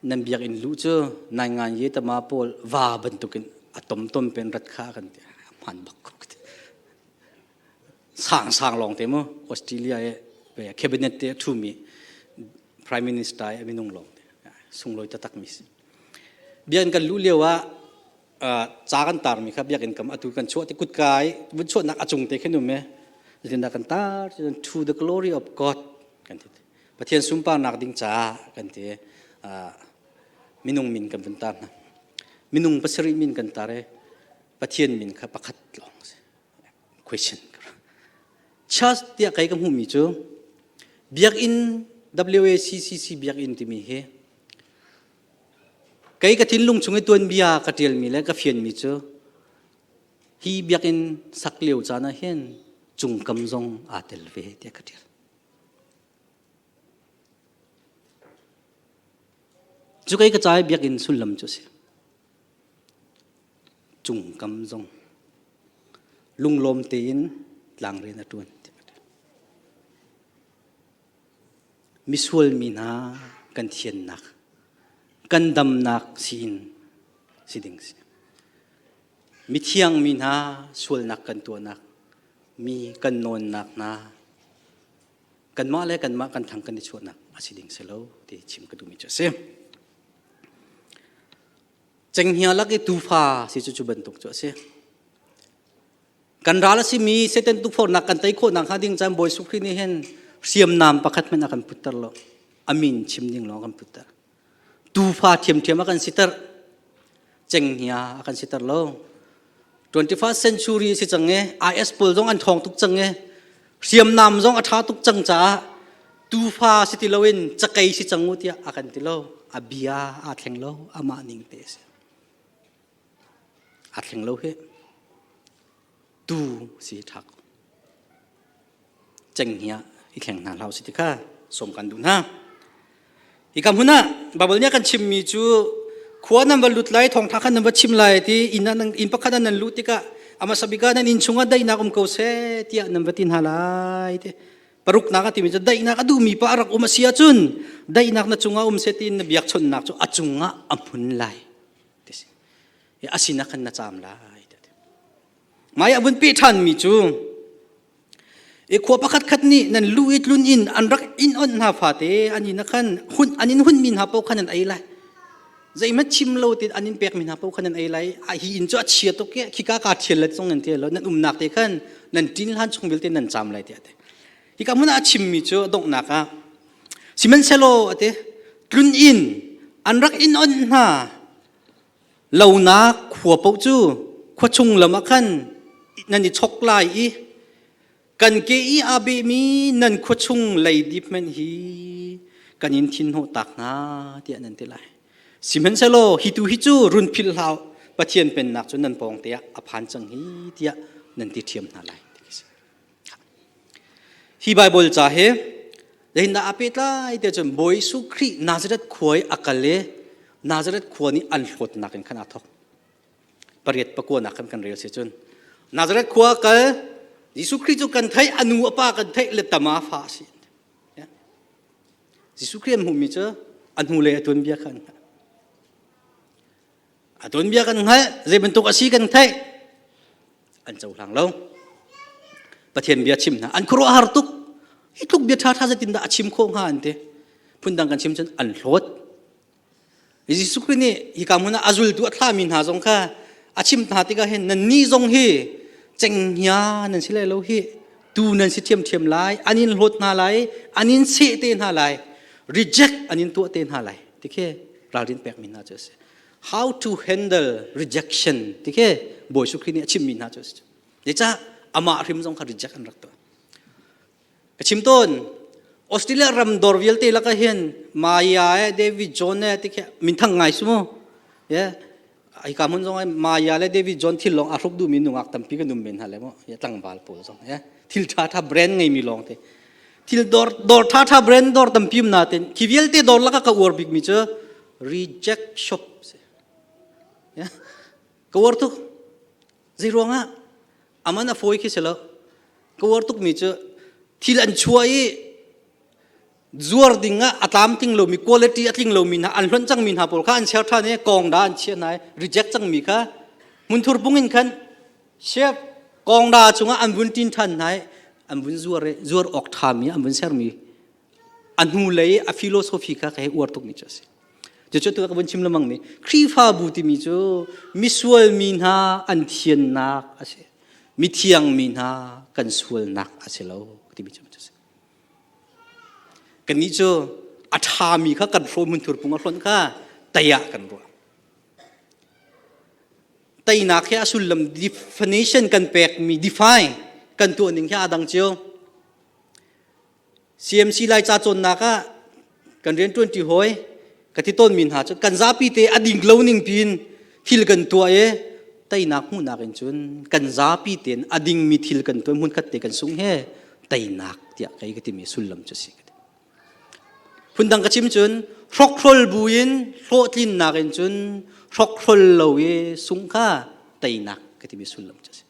Speaker 1: nan biakinn luh cu nai ngan ye tama pawl va bantukin a tom tom pen rat kha kan ti hman bak ko sang sang lawng te mu Australia e cabinet te thumi prime minister e minung lawng te sunglawi taktak mi si bian kan lu lio ah ca kan tar mi kha biakinn kam atu kan chuah te kutka i vun chuahnak a cung te khin um e zeitindah kan tar to the glory of God kan ti Pathian sunparnak ding caah kan ti minung min kan vun tar hna minung pasarih min kan tar e Pathian min kha pakhat lawng si question church tiah kei ka hmuhmi cu biakinn WACCC biakinn timi hi kei ka thinlung chung i tuanbia ka ṭialmi le ka fianmi cu hi biakinn sak lio caan ah hin cungkam zong aa tel ve tiah ka ṭial. Cu kei ka ca i biakinn sullam cu a si. Cungkam zong lunglawm tein tlangrian a ṭuan. Misual mi hna kan thiannak, kan damnak siin si ding si. Mithiang mi hna sualnak kan tuahnak, mi kan nawnnak hna, kanmah le kanmah kan thang kan i chuahnak a si ding si lo ti chim ka duhmi cu a si. Cenghngia lak i tuufa si cu cu bantuk cu a si. Kan ral a simi Satan tukforhnak kan tei khawh nakhnga ding caan Bawi Jesuh Khrih nih hin hriamnam pakhat hmanh a kan putter lo. A min chim ding lawng a kan putter. Tuufa ṭhiamṭhiam a kan siter. Cenghngia a kan siter lo. 21st century si cang e IS pawl zong an ṭhawng tuk cang e hriamnam zong a ṭha tuk cang caah tuufa si ti loin cakei si cang u tiah a kan ti lo. A bia aa thleng lo. Amah ning te a si. Aa thleng lo hi. Tu si ṭha ko. Cenghngia i thleng hna hlah si ti kha sawm kan duh hna. Hika hmun ah Bible nih a kan chimmi cu khua nan va lut lai thawngṭha khan nan va chim lai ti inn ah inn pakhat ah nan luh tikah a hmasa bik ah nan inn chungah daihnak um ko seh tiah nan va ti hna lai ti. Paruknak a timi cu daihnak a duhmi pa a rak um a si ahcun daihnak na cungah um seh tiin na biakchawnhnak cu a cungah a hmun lai. Ti si. A sinah khan na caam lai. Mai a vun pe ṭhanmi cu i khua pakhat khat nih nan lu i tlun in an rak in onh hna fate an in khan hun an in hunmi hna paoh khan an ei lai. Zeihmanh chim lo tin an in pekmi hna paoh khan an ei lai. A hi inn cu a chia tuk i khika kaa thial le zong nan ti lo. Nan umnak te khan nan ṭin hlan chung vialte nan caam lai tiah a ti. Hika hmun ah a chimmi cu a donghnak ah sihmanhsehlaw a ti tlun inn an rak in onh hna lonak khua paoh cu khua chung lam ah khan nan i chok lai i kan ke i aa behmi nan khua chung leidip hmanh hi kan in thinhnawh tak hna tiah nan ti lai. Sihmanhsehlaw hi tu hi cu run philh hlah Pathian pennak cu nan pawng te ah a phan cang hi tiah nan ti ṭhiam hna lai. Hi Baibal ca hi zeitindah aa pehtlai tiah cun Bawi Jesuh Khrih Nazareth khua i a kal i Nazareth khua nih an hlawtnak in khan aa thawk. Pariat pakuanak khan kan rel si cun Nazareth khua a kal Jesuh Khrih cu kan theih a nu a pa kan theih le tama fa a si. Jesuh Khrih an hmuhmi cu a hnulei a tuanbia kha an hngalh. A tuanbia kan hngalh, zei bantuk a si kan theih. An cohlang lo. Pathian bia chim hna an khuaruahhar tuk. Hi tluk bia ṭha ṭha zeitindah a chim khawh hnga an ti. Phundang kan chim cun an hlawt. Jesuh Khrih nih hika hmun ah a zultu a thlahmi hna zong kha a chim hna tikah hin nan nih zong hi cenghngia nan si lai lo hi tu nan si ṭhiamṭhiam lai an in hlawt hna lai an in seh te hna lai reject an in tuah te hna lai ti khi ralrin pekmi hna cu a si how to handle rejection ti khi Bawi Jesuh Khrih nih a chimmi hna cu a si zeicah amah hrim zong kha reject an rak tuah ka chim tawn Australia ram dawr vialte lakah hin Maya e David John e ti khi minthang ngai su mu ye ai ka hmun zong ai Maya le David John thil lawng a hruk duhmi nungak tampi kan um men hna le mu ye tlangval pawl zong ye thil tha tha brand ngeimi lawng te thil dawr dawr tha tha brand dawr tampi um natin khi vialte dawr laka ka uar bik mi cu reject shop si ka uar tuk zei ruangah aman a fawi khi si lo ka uar tuk mi cu thil an chuah i zuar ding ah a tlamtling lomi quality a tling lomi hna an hlonh cangmi hna pawl kha an share ṭhan i kong da an chiah hna i reject cangmi kha hmunthur pung in khan chef kong da cungah an vun ṭin ṭhan hna i an vun zuar i zuar awk ṭhami an vun sermi a hnulei a philosophy kha ka hei uar tukmi cu a si. Cucu tu ka vun chim lengmang mi Khrihfabu timi cu misual mi hna an thiannak a si. Mithiang mi hna kan sualnak a si lo timi cu a si. Kannih cu a ṭhami kha kan hrawm hmunthur pung a hlonh kha tei ah kan ruah. Teinak hi a sullam definition kan pekmi define kan tuah ning hi aa dang cio. CMC Laica cawnnak ah kan rianṭuanṭi hawi ka ti tawnmi hna cu kan zapi te a ding lo ning piin thil kan tuah i teinak hmuhnak in cun kan zapi tein a dingmi thil kan tuah hmunkhat te kan sung he teinak tiah kei ka timi sullam cu si. Phundang ka chim cun hrokhrol buin hlawhtlinnak in cun hrokhrol lo i sung kha teinak ka timi sullam cu si.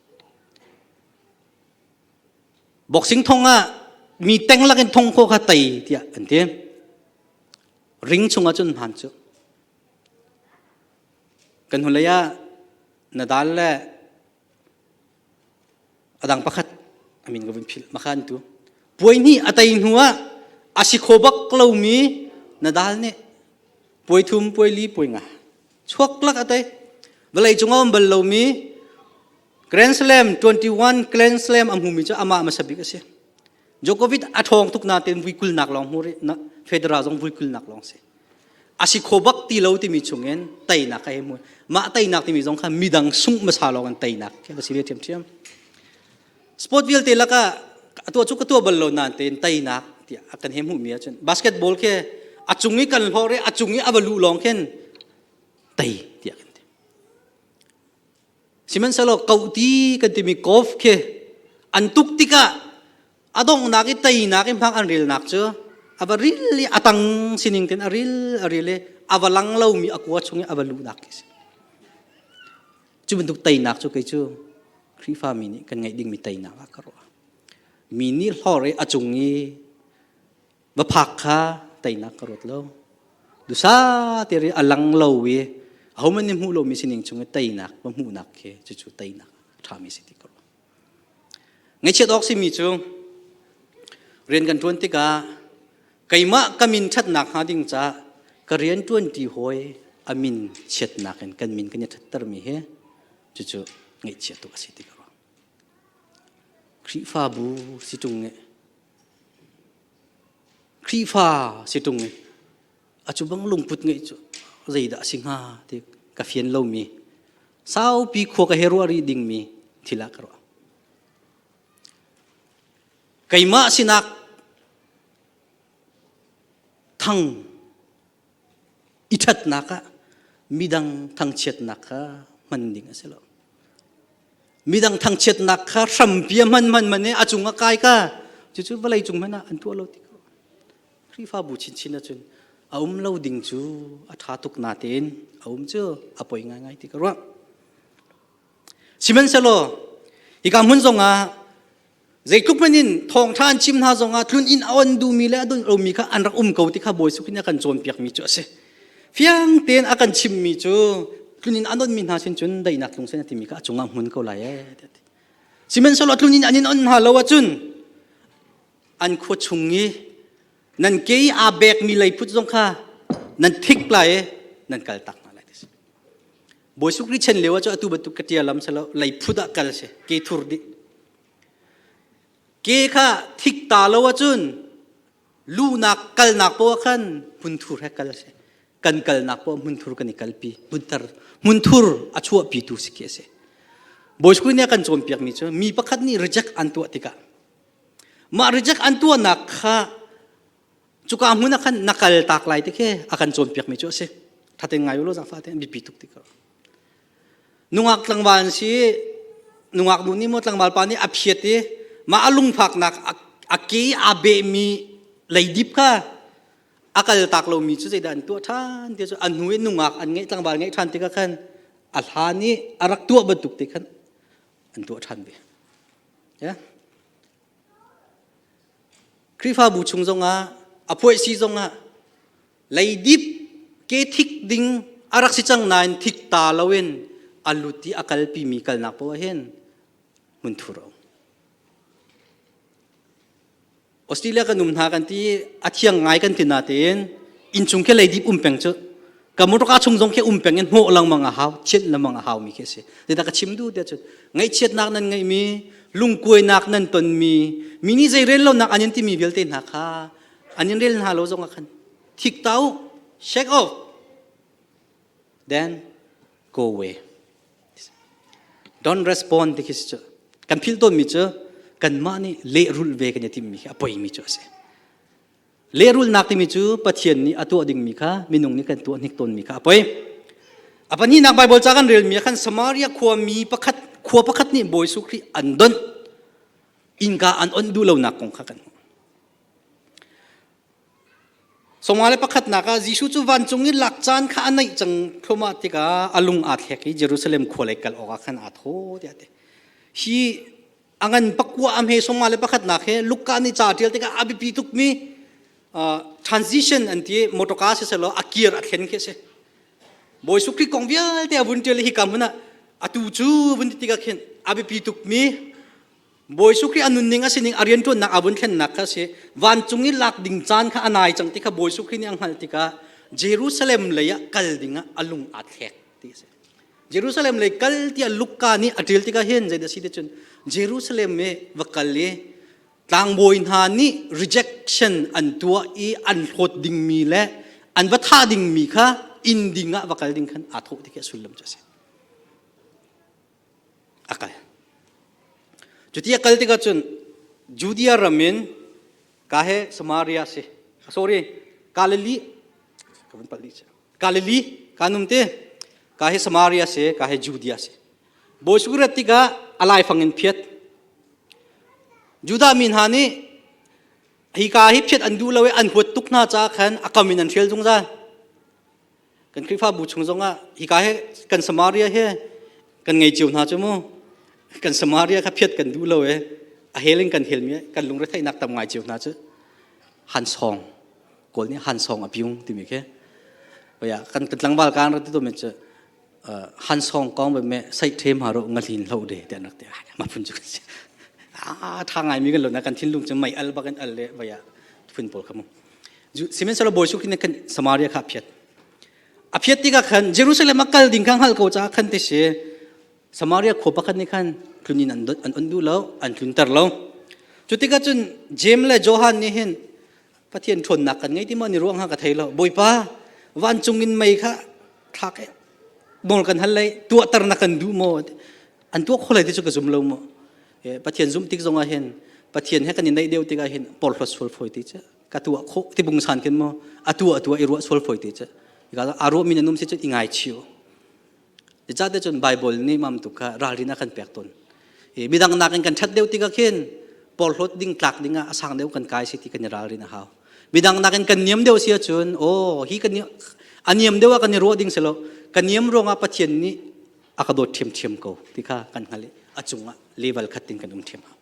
Speaker 1: Boxing thong ah mi teng lakin thong kho kha tei tiah an ti. Ring chungah cun hmaan cu. Kan hnulei ah Nadal le adang pakhat amin ka vun philh makhan tu. Puai hnih a tei hnu ah a si kho bak lomi Nadal nih puai thum, puai li, puai nga chuak lak a tei. Vawlei cung a um bal lomi. Grand Slam 21 Grand Slam a hmumi cu amah hmasa bik a si. Djokovic a ṭhawng tuk nain vui kulnak lawng hmu rih na Federer zong vui kulnak lawng si. A si kho bak ti lo timi chungin teinak kha hei hmu. Mah teinak timi zong kha midang sungh hmasa lawng in teinak khi a si ve ṭhiamṭhiam. Sport vialte lakah a tuah cu ka tuah bal lo nain tein teinak tiah a kan he hmuhmi ahcun basketball khi a cung i kan hlawr i a cung i a va luh lawng khin tei tiah kan ti. Sihmanhsehlaw kohti kan timi golf khi an tuk tikah a donghnak i teinak i hmak an relnak cu a va ril i a tang sining ten a ril a ril i a va lang lomi a kua chung i a va luhnak khi si. Cu bantuk teinak cu kei cu Khrihfa mi nih kan ngeih dingmi teinak ah ka ruah. Mi nih hlor i a cung i va phak kha teinak ka ruat lo. Dusa te ri a lang lo i ahohmanh nih hmuh lomi sining chung i teinak va hmuhnak khi cucu teinak ṭhami si ti ka ruah. Ngaihchiat awk simi cu rian kan ṭuan tikah keimah ka min ṭhatnak hnga ding caah ka rian ṭuanṭi hawi a min chiatnak in kan min kan i ṭhattermi hi cucu ngaihchia tuk a si ti ka ruah. Khrihfabu si ṭung i Khrihfa si ṭung i a cu bang lungput ngeih cu zeidah a si hnga ti ka fian lomi saupi khua ka he ruah rih dingmi thil ah ka ruah. Keimah sinak thang i ṭhatnak ah midang thangchiatnak kha hman ding a si lo. Midang thangchiatnak kha hrampi a hman hman man i a cung a kai ka cucu vawlei cung hmanh ah an tuah lo ti ko. Khrihfabu chinchin ahcun a um lo ding cu a ṭha tuk natein a um cu a poi ngaingai ti ka ruah. Sihmanhsehlaw hika hmun zongah Zeitluk hmanh in thawngṭha an chim hna zongah tlun inn a on duhmi le a don lomi kha an rak um ko ti kha Bawi Jesuh nih a kan cawnpiakmi cu a si. Fiang tein a kan chimmi cu tlun inn an onmi hna sin cun daihnak tlung sen a timi kha a cungah hmun ko lai ee. Sihmanhsehlaw tlun inn an in on hna lo ahcun an khua chung i nan ke i aa bekmi leiphut zong kha nan thik lai i nan kal tak hna lai ti si. Bawi Jesuh Khrih chan lio ah cu atu bantuk ka ṭial lam selo leiphut ah kal si ke thur dih Ke kha thik ta lo ahcun lunak kalnak poah khan hmunthur he kal a si. Kan kalnak poah hmunthur kan i kalpi. Hmunthar hmunthur a chuahpitu si khi a si. Bawi School nih a kan cawnpiakmi cu mi pakhat nih reject an tuah tikah mah reject an tuahnak kha cuka hmun ah khan na kal tak lai ti khi a kan cawnpiakmi cu a si. Thaten ngai u law zaangfah te biapi tuk ti ko. Nungak tlangval an si nungak nu nih maw tlangval pa nih a phiat i mah a lungfaknak a ke aa behmi leidip kha a kal tak lomi cu zeidah an tuah ṭhan ti cu a hnu i nungak an ngeih tlangval ngeih ṭhan tikah khan a hlan i a rak tuah bantuk te khan an tuah ṭhan ve. Yeah? Khrihfabu chung zongah a phuaih si zongah Leidip ke thik ding a rak si cang nain thik ta loin a lut i a kalpimi kalnak poah hin hmunthur a um. Australia kan um hna kan ti a thiang ngai kan ti natein innchung khi leidip um peng cu ka motorka chung zong khi um peng in hnawh lengmang a hau chiat lengmang a hau mi khi a si Zeidah ka chim duh tiah cun ngaihchiatnak nan ngeihmi lungkuainak nan tonmi mi nih zei rel lonak an in timi vialte hna kha an in rel hna lo zong ah khan thik ta u shake off then go away don't respond ti khi si cu kan philh tawnmi cu kanmah nih lehrulh ve kan i timmi khi a poimi cu a si lehrulhnak timi cu Pathian nih a tuah dingmi kha minung nih kan tuah hnik tawnmi kha a poi a pahnihnak Bible ca kan relmi ah khan Samaria khuami pakhat khua pakhat nih Bawi Jesuh Khrih an donh innka an onh duh lonak kong kha kan hmuh Sawma le pakhatnak ah Jesuh cu vancung i lak caan kha a naih cang thluahmah tikah a lung aa thlek i Jerusalem khua lei kal awkah khan aa thaw tiah a ti. Hi a ngan pakua a hme sawma le pakhatnak he Luka nih ca a ṭial tikah a biapi tukmi transition an ti motorka siselaw a kir a thlen khi a si. Bawi Jesuh Khrih kong vialte a vun ṭial i hika hmun ah atu cu vun ti tikah khin a biapi tukmi Bawi Jesuh Khrih a nunning a sining a rianṭuannak a vun thlennak kha a si. Vancung i lak ding caan kha a nai cang ti kha Bawi Jesuh Khrih nih a hngalh tikah Jerusalem lei ah kal ding ah a lung aa thlek ti a si. Jerusalem lei kal tiah Luka nih a ṭial tikah hin zeidah si ti cun Jerusalem i va kal i tlangbawi hna nih rejection an tuah i an hlawt dingmi le an va thah dingmi kha inn ding ah va kal ding khan aa thawh ti khi a sullam cu a si. A kal. Cuti a kal tikah cun Judea ram in ka he Samaria si. Sorry, Galilee ka vun palh dih Galilee ka num te ka hi Samaria si ka hi Judea si Bawi rat tikah a laifang in phiat Judah mi hna nih hika hi phiat an duh lo i an huat tuk hna caah khan a kam in an hrial zungzal kan Khrihfabu chung zongah hika hi kan Samaria hi kan ngei cio hna cu mu kan Samaria kha phiat kan duh lo i a hel in kan helmi kan lungretheihnak tam ngai cio hna cu han song kawl nih han song a piung timi khi oya kan tlangval kan rat tu mi cu han song kong be me sai them haro ngalin hlo de te nak te ma phun chu a tha ngai mi kan lo na kan thinlung chu mai al bakan al le vaya phun pol khamu sihmanhsehlaw bawi su khin kan Samaria kha phiat a phiat tikah khan Jerusalem a kal ding kha hngal ko ca khan te si Samaria khua pakhat nih khan tlunin an an on duh lo an tlunter lo cu tikah cun Jeim le Johan nih hin Pathian ṭhawnnak kan ngei ti maw ni ruang ha ka thei lo Bawipa vancung in mei kha thlak e nawl kan hal lei tuahter na kan duh maw an tuah kho lai ti cu ka zum lo maw Pathian zum tik zongah hin Pathian he kan i naih deuh tikah hin porhlawt sual fawi ti cu ka tuah khawh ti bungsan khin maw a tuah tuah i ruah sual fawi ti cu a ruah mi na num si cu i ngai chiu Zeicahtiah cun Baibal nih mam tuk kha ralrin a kan pek tawn. Midang nakin kan ṭhat deuh tikah khin porhlawt ding tlak ding ah a sang deuh kan kai si ti kan i ralrin a hau. Midang nakin kan niam deuh si ahcun aw hi kan a niam deuh ah kan i ruah ding si lo. Kan niam ruangah Pathian nih a ka dawt ṭhiamṭhiam ko ti kha kan hngalh i a cungah level khat in kan um ṭhiam hau.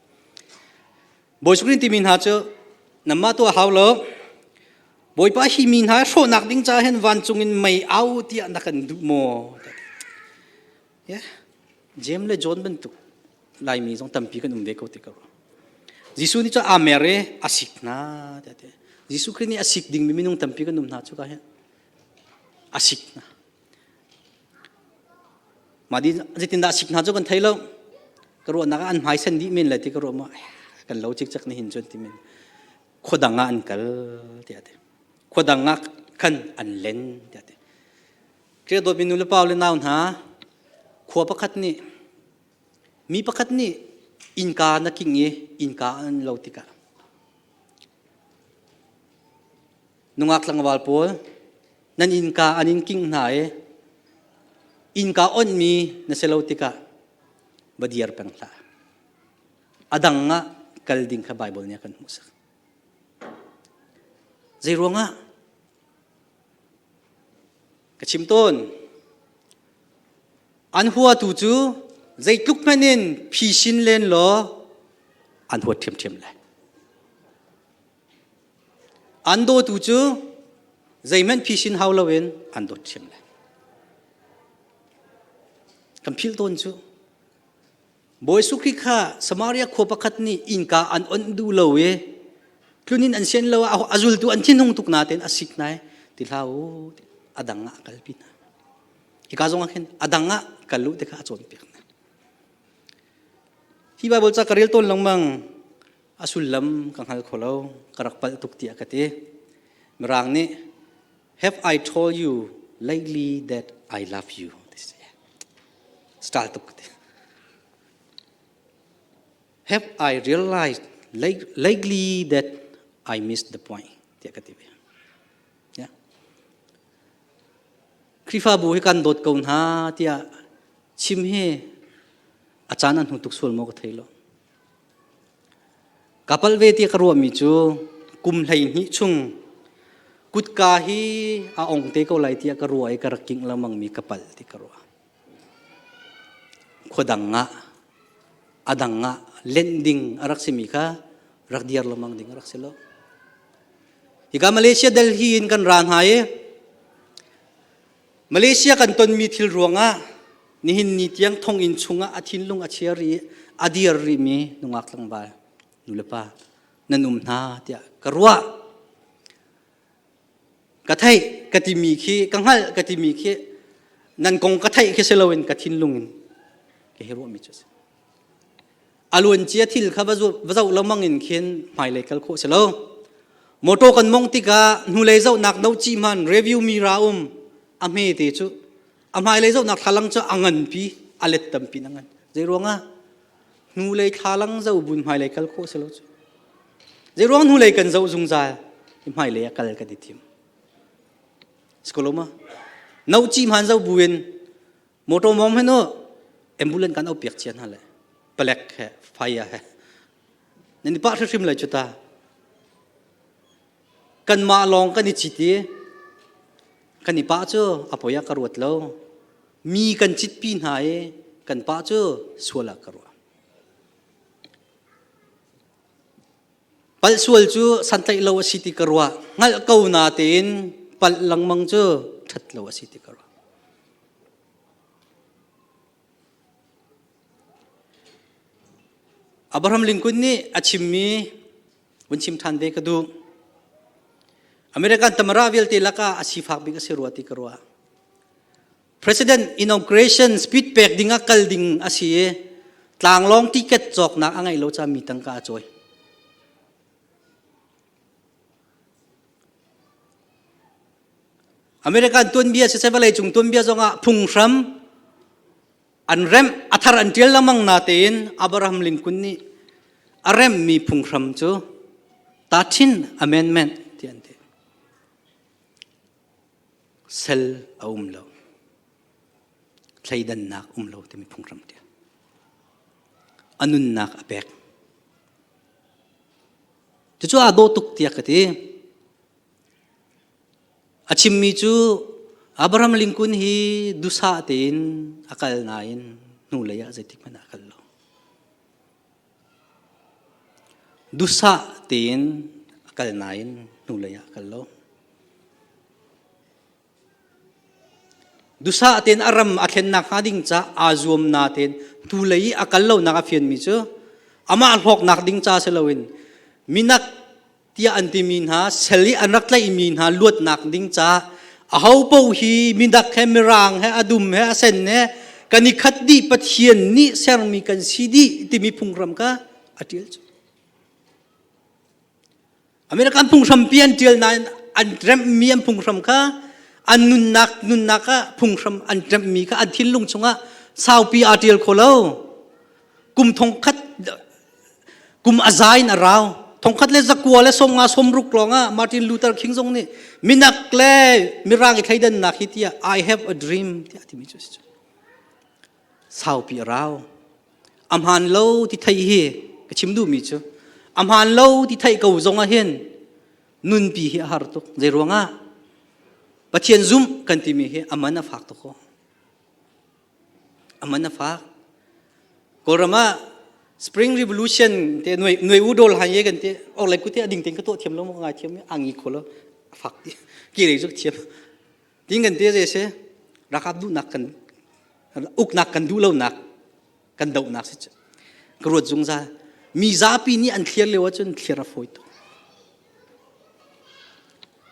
Speaker 1: Bawi Sukrin timi hna cu nanmah tuah hau lo. Bawipa hi mi hna hrawhnak ding caah hin vancung in mei au tiah na kan duh maw? Yeah. James le John bantuk Laimi zong tampi kan um ve ko ti ko. Jesuh nih cu aa mer i a sik hna tiah ti. Jesuh Khrih nih a sik dingmi minung tampi kan um hna cu ka hin. A sik hna. Mah di zeitindah sik hna cu kan thei lo. Ka ruahnak ah an hmai sen dih men le ti ka ruah maw kan lo cikcek ni hin cun ti men. Khua dang ah an kal tiah ti. Khua dang ah khan an len tiah ti. Kria dawtmi nu le pa le nau hna khua pakhat nih mi pakhat nih innka na king i innka an lo tikah Nungak tlangval pawl nan innka an in kingh hna i innka onhmi na si lo tikah va dir peng hlah. A dang ah kal ding kha Baibal nih a kan hmuhsak. Zei ruangah? Ka chim tawn. An huatu cu zeitluk hmanh in phisin len law an huat ṭhiamṭhiam lai. An dawtu cu zeihmanh phisin hau loin an dawt ṭhiam lai. Kan philh tawn cu Bawi Khrih kha Samaria khua pakhat nih innka an onh duh lo i tlunin an sian lo a zultu an thinhung tuk natein a sik nai ti hlah u a dang ah a kalpi hna. Hika zong ah khin a dang ah kal u ti kha a cawnpiak hna. Hi Baibal ca ka rel tawn lengmang a sullam ka hngal kho lo ka rak palh tuk tiah ka ti mirang nih have I told you lately that I love you style tuk ka ti have I realized lately that I missed the point tiah ka ti ve yeah. Khrihfabu hi kan dawt ko hna tiah chim hi a caan an hnu tuk sual maw ka thei lo Ka palh ve ti ka ruahmi cu kum 12 chung kutka hi a ong te ko lai tiah ka ruah i ka rak kingh lengmangmi ka palh ti ka ruah. Khua dang ah a dang ah lenh ding a rak simi kha rak diar lengmang ding a rak si lo. Hika Malaysia Delhi in kan ra hna i Malaysia kan tonmi thil ruangah nihin ni tiang thonginn chungah a thinlung a chia rih a dir rihmi nungak tlangval nulepa nan um hna tiah ka ruah. Ka theih ka timi khi ka hngalh ka timi khi Nan kong ka theih khi si loin ka thinlung in ka hi ruahmi cu a si. A luancia thil kha va zoh lengmang in khin hmailei kal khawh si lo. Motor kan mong tikah hnulei zohnak no ci hman review mira um a hme te cu a hmailei zohnak thlalang cu a nganpi a let tampi na ngan. Zei ruangah hnulei thlalang zoh bun hmailei kal khawh si lo cu. Zei ruang hnulei kan zoh zungzal hmailei a kal kan i thim. Sikoloma no ci hman zoh buin motor mong he no ambulance kan au piak chia hna le palek he fire he nan i pah hrimhrim lai cu ta kanmah lawng kan i cit i kan i pah cu a poi ah ka ruat lo mi kan citpi hna i kan pah cu sual ah ka ruah Palh sual cu santlaih lo a si ti ka ruah. Hngalh ko na tein palh lengmang cu ṭhat lo a si ti ka ruah. Abraham Lincoln nih a chimmi vun chim ṭhan ve ka duh. American tamara vialte lakah a sifak bik a si rua ti ka ruah. President inauguration speech pek ding ah kal ding a si i tlanglawng ticket cawknak a ngeih lo caah mi tangka a cawi. American tuanbia siseh vawlei cung tuanbia zongah phunghram an remh a thar an ṭial lengmang natein Abraham Lincoln nih a remhmi phunghram cu 13 Amendment ti an ti. Sel a um lo. Thleidannak um lo timi phunghram ṭial. A nunnak a pek. Cucu aa dawh tuk tiah ka ti. A chimmi cu Abraham Lincoln hi dusa tein a kal nain hnulei ah zeitik hmanh ah a kal lo. Duhsah tein a kal nain hnulei ah a kal lo. Duhsah tein a ram a thlennak hnga ding ca aa zuam natein hnulei i a kal lonak a fianmi cu amah hlawknak ding ca si loin minak tiah an timi hna sel i an rak tlaihmi hna luatnak ding ca aho paoh hi midak he mirang he a dum he a sen he kan i khat dih Pathian nih sermi kan si dih timi phunghram kha a ṭial cu. American phunghrampi an ṭial nain an remhmi an phunghram kha an nunnak nunnak ah phunghram an remhmi kha an thinlung chungah saupi aa ṭial kho lo. Kum thong khat kum a za in a rau thongkhat le zakua le 50 60 lawng ah Martin Luther King zong nih minak le mirang i thleidannak hi tiah I have a dream tiah timi cu si saupi a rau a hmaan lo ti thei hi ka chim duhmi cu a hmaan lo ti theih ko zong ah hin nunpi hi a har tuk zei ruangah Pathian zumh kan timi hi a man a fak tuk ko A man a fak. Kawlram ah Spring Revolution te nuai nuai u dol han ye kan te or lai ku te ading ten ka to thiam lo mo ngai thiam angi kholo a fak ti ki rei zuk thiam ting kan te je se rakap du nak kan uk nak kan du lo nak kan do nak si ka ruat zungzal mi zapi nih an thliar lio ahcun thliar a fawi tuk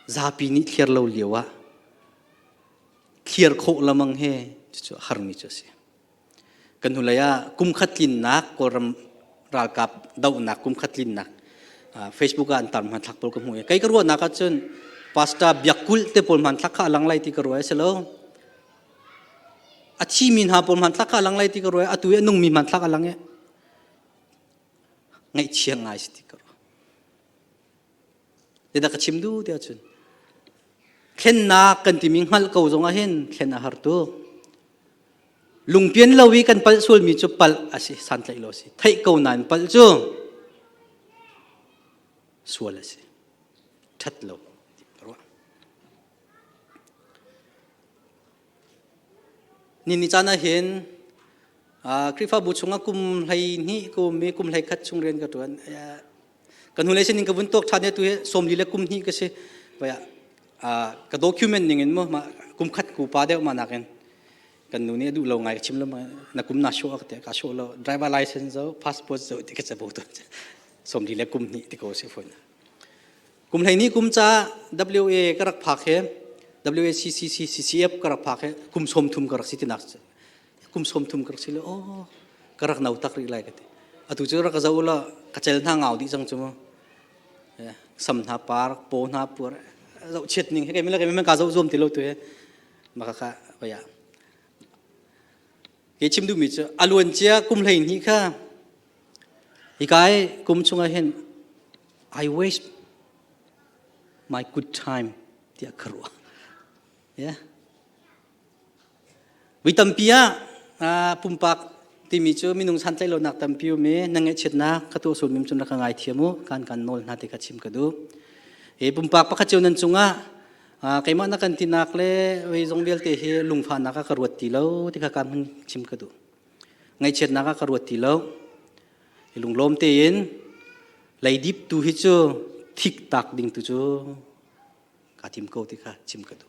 Speaker 1: zapi nih thliar lo lio ah thliar khawh lamang he cucu a harmi cu a si. Kan hnulei ah kum khat tlinnak Kawlram ralkap dohnak kum khat tlinnak Facebook ah an tar hmanthlak pawl ka hmuh i kei ka ruahnak ahcun pastor biakkulh te pawl hmanthlak kha a lang lai ti ka ruah si lo. A thimi hna pawl hmanthlak kha a lang lai ti ka ruah atu i a nungmi hmanthlak a lang i ngaihchia ngai si ti ka ruah. Zeidah ka chim duh tiah cun thlennak kan timi hngalh ko zong ah hin thlen a har tuk. Lungpian lo i kan palh sualmi cu palh a si, santlaih lo a si. Theih ko nain palh cu sual a si. Ṭhat lo ti ka ruah. Ni ni caan ah hin Khrihfabu chungah kum 12 kum i kum 11 chung rian ka ṭuan. Kan hnulei sin in ka vun tuak ṭhan i atu hi 40 le kum hnih ka si. Vai ah ka document ning in mu kum khat ku pa deuh ma nakin kan nu nih a duh lo ngai ka chim lo na kum na show ka te ka show lo driver license zo passport zo ti ka chabo to 40 le kum hnih ti ko si phone kum 12 kum ca WA ka rak phak he. WACCC CCF ka rak phak he kum som thum ka rak si tinak kum som thum ka rak si le oh ka rak nau tak rih lai ka ti. Atu cu rak ka zoh la ka cel hna ngau dih cang cu mu. Sam hna par po hna puar zoh chiat ning he kei mila ka zoh zuam ti lo tu he maka kha vaya. Ke chim duhmi cu a luan cia kum hlei hnih kha hikai kum chungah hin I waste my good time tiah ka ruah. Yeah. Voi tampi ah pumpak timi cu minung santlaih lonak tampi um i na ngaihchiatnak ka tuah sual mim cun rak ka ngaithiam u kan kan nawl hna ti kha chim ka duh. Hi pumpak pakhat cio nan cungah keimah na kan tinak le zeizong vialte hi lungfahnak ah ka ruat ti lo ti kha kaan hun chim ka duh. Ngaihchiatnak ah ka ruat ti lo. Lunglawm tein leidip tu hi cu thik tak ding tu cu kaa tim ko ti kha chim ka duh.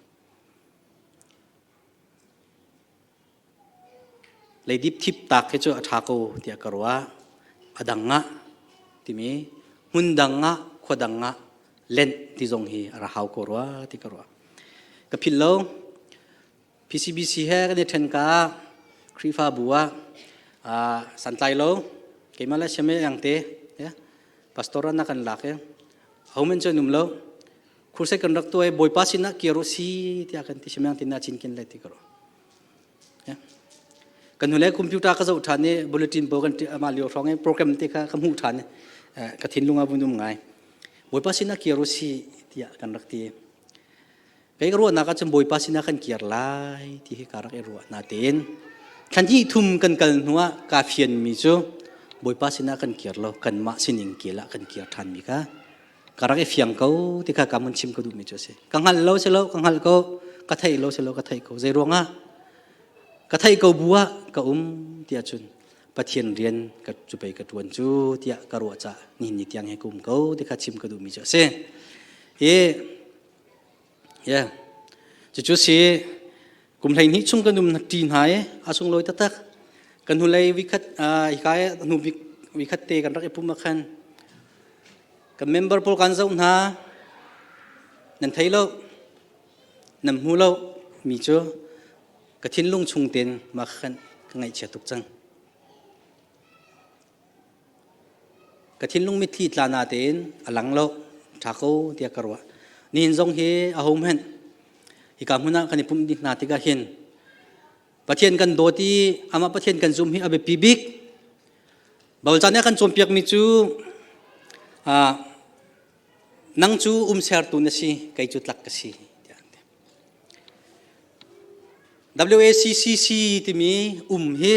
Speaker 1: Leidip thip tak hi cu a ṭha ko tiah ka ruah. A dang ah timi hmun dang ah khua dang ah lenh ti zong hi a ra hau ko rua ti ka ruah. Ka philh lo. PCBC he kan i ṭhen ka Khrihfabu ah santlai lo keimah le Siame Angte pastor na kan lak i homen cu an um lo. Crusade kan rak tuah i Bawipa sinah kir u si tiah kan ti Siame Angte na cinken lai ti ka ruah. Kan hnulei computer ka zoh ṭhan i bulletin bo kan amah lio hrawng i program te kha ka hmuh ṭhan i ka thinlung ah vun um ngai. Bawipa sinah kir u si tiah kan rak ti. Kei ka ruahnak ahcun Bawipa sinah kan kir lai ti hi ka rak i ruah natein thlan hnih thum kan kal hnuah kaa fianmi cu Bawipa sinah kan kir lo kanmah sining kel ah kan kir ṭhanmi kha ka rak i fiang ko ti kha ka mun chim ka duhmi cu a si. Ka hngalh lo si lo ka hngalh ko ka theih lo si lo ka theih ko zei ruangah ka theih ko bu ah ka um tiah cun Pathian rian ka cu pei ka ṭuan cu tiah ka ruah cah nihin ni tiang he ka um ko ti kha chim ka duhmi cu a si. Hi Yeah. Cucu si kum 12 chung kan um ṭi hna i a sunglawi taktak. Kan hnulei vikhat hika i hnu bik vikhat te kan rak i pum ah khan kan member pawl kan zoh hna nan thei lo nan hmu lo mi cu ka thinlung chung ten mah khan ka ngaihchia tuk cang. Ka thinlung mitthli tla natein a lang lo ṭha ko tiah ka ruah. Nihin zong hi aho hmanh hika hmun ah kan i pumh dih hna tikah hin Pathian kan dawt i amah Pathian kan zum hi a biapi bik. Baibal ca nih a kan cawnpiakmi cu nang cu umsertu na si, kei cu tlak ka si tiah an ti. WACCC timi um hi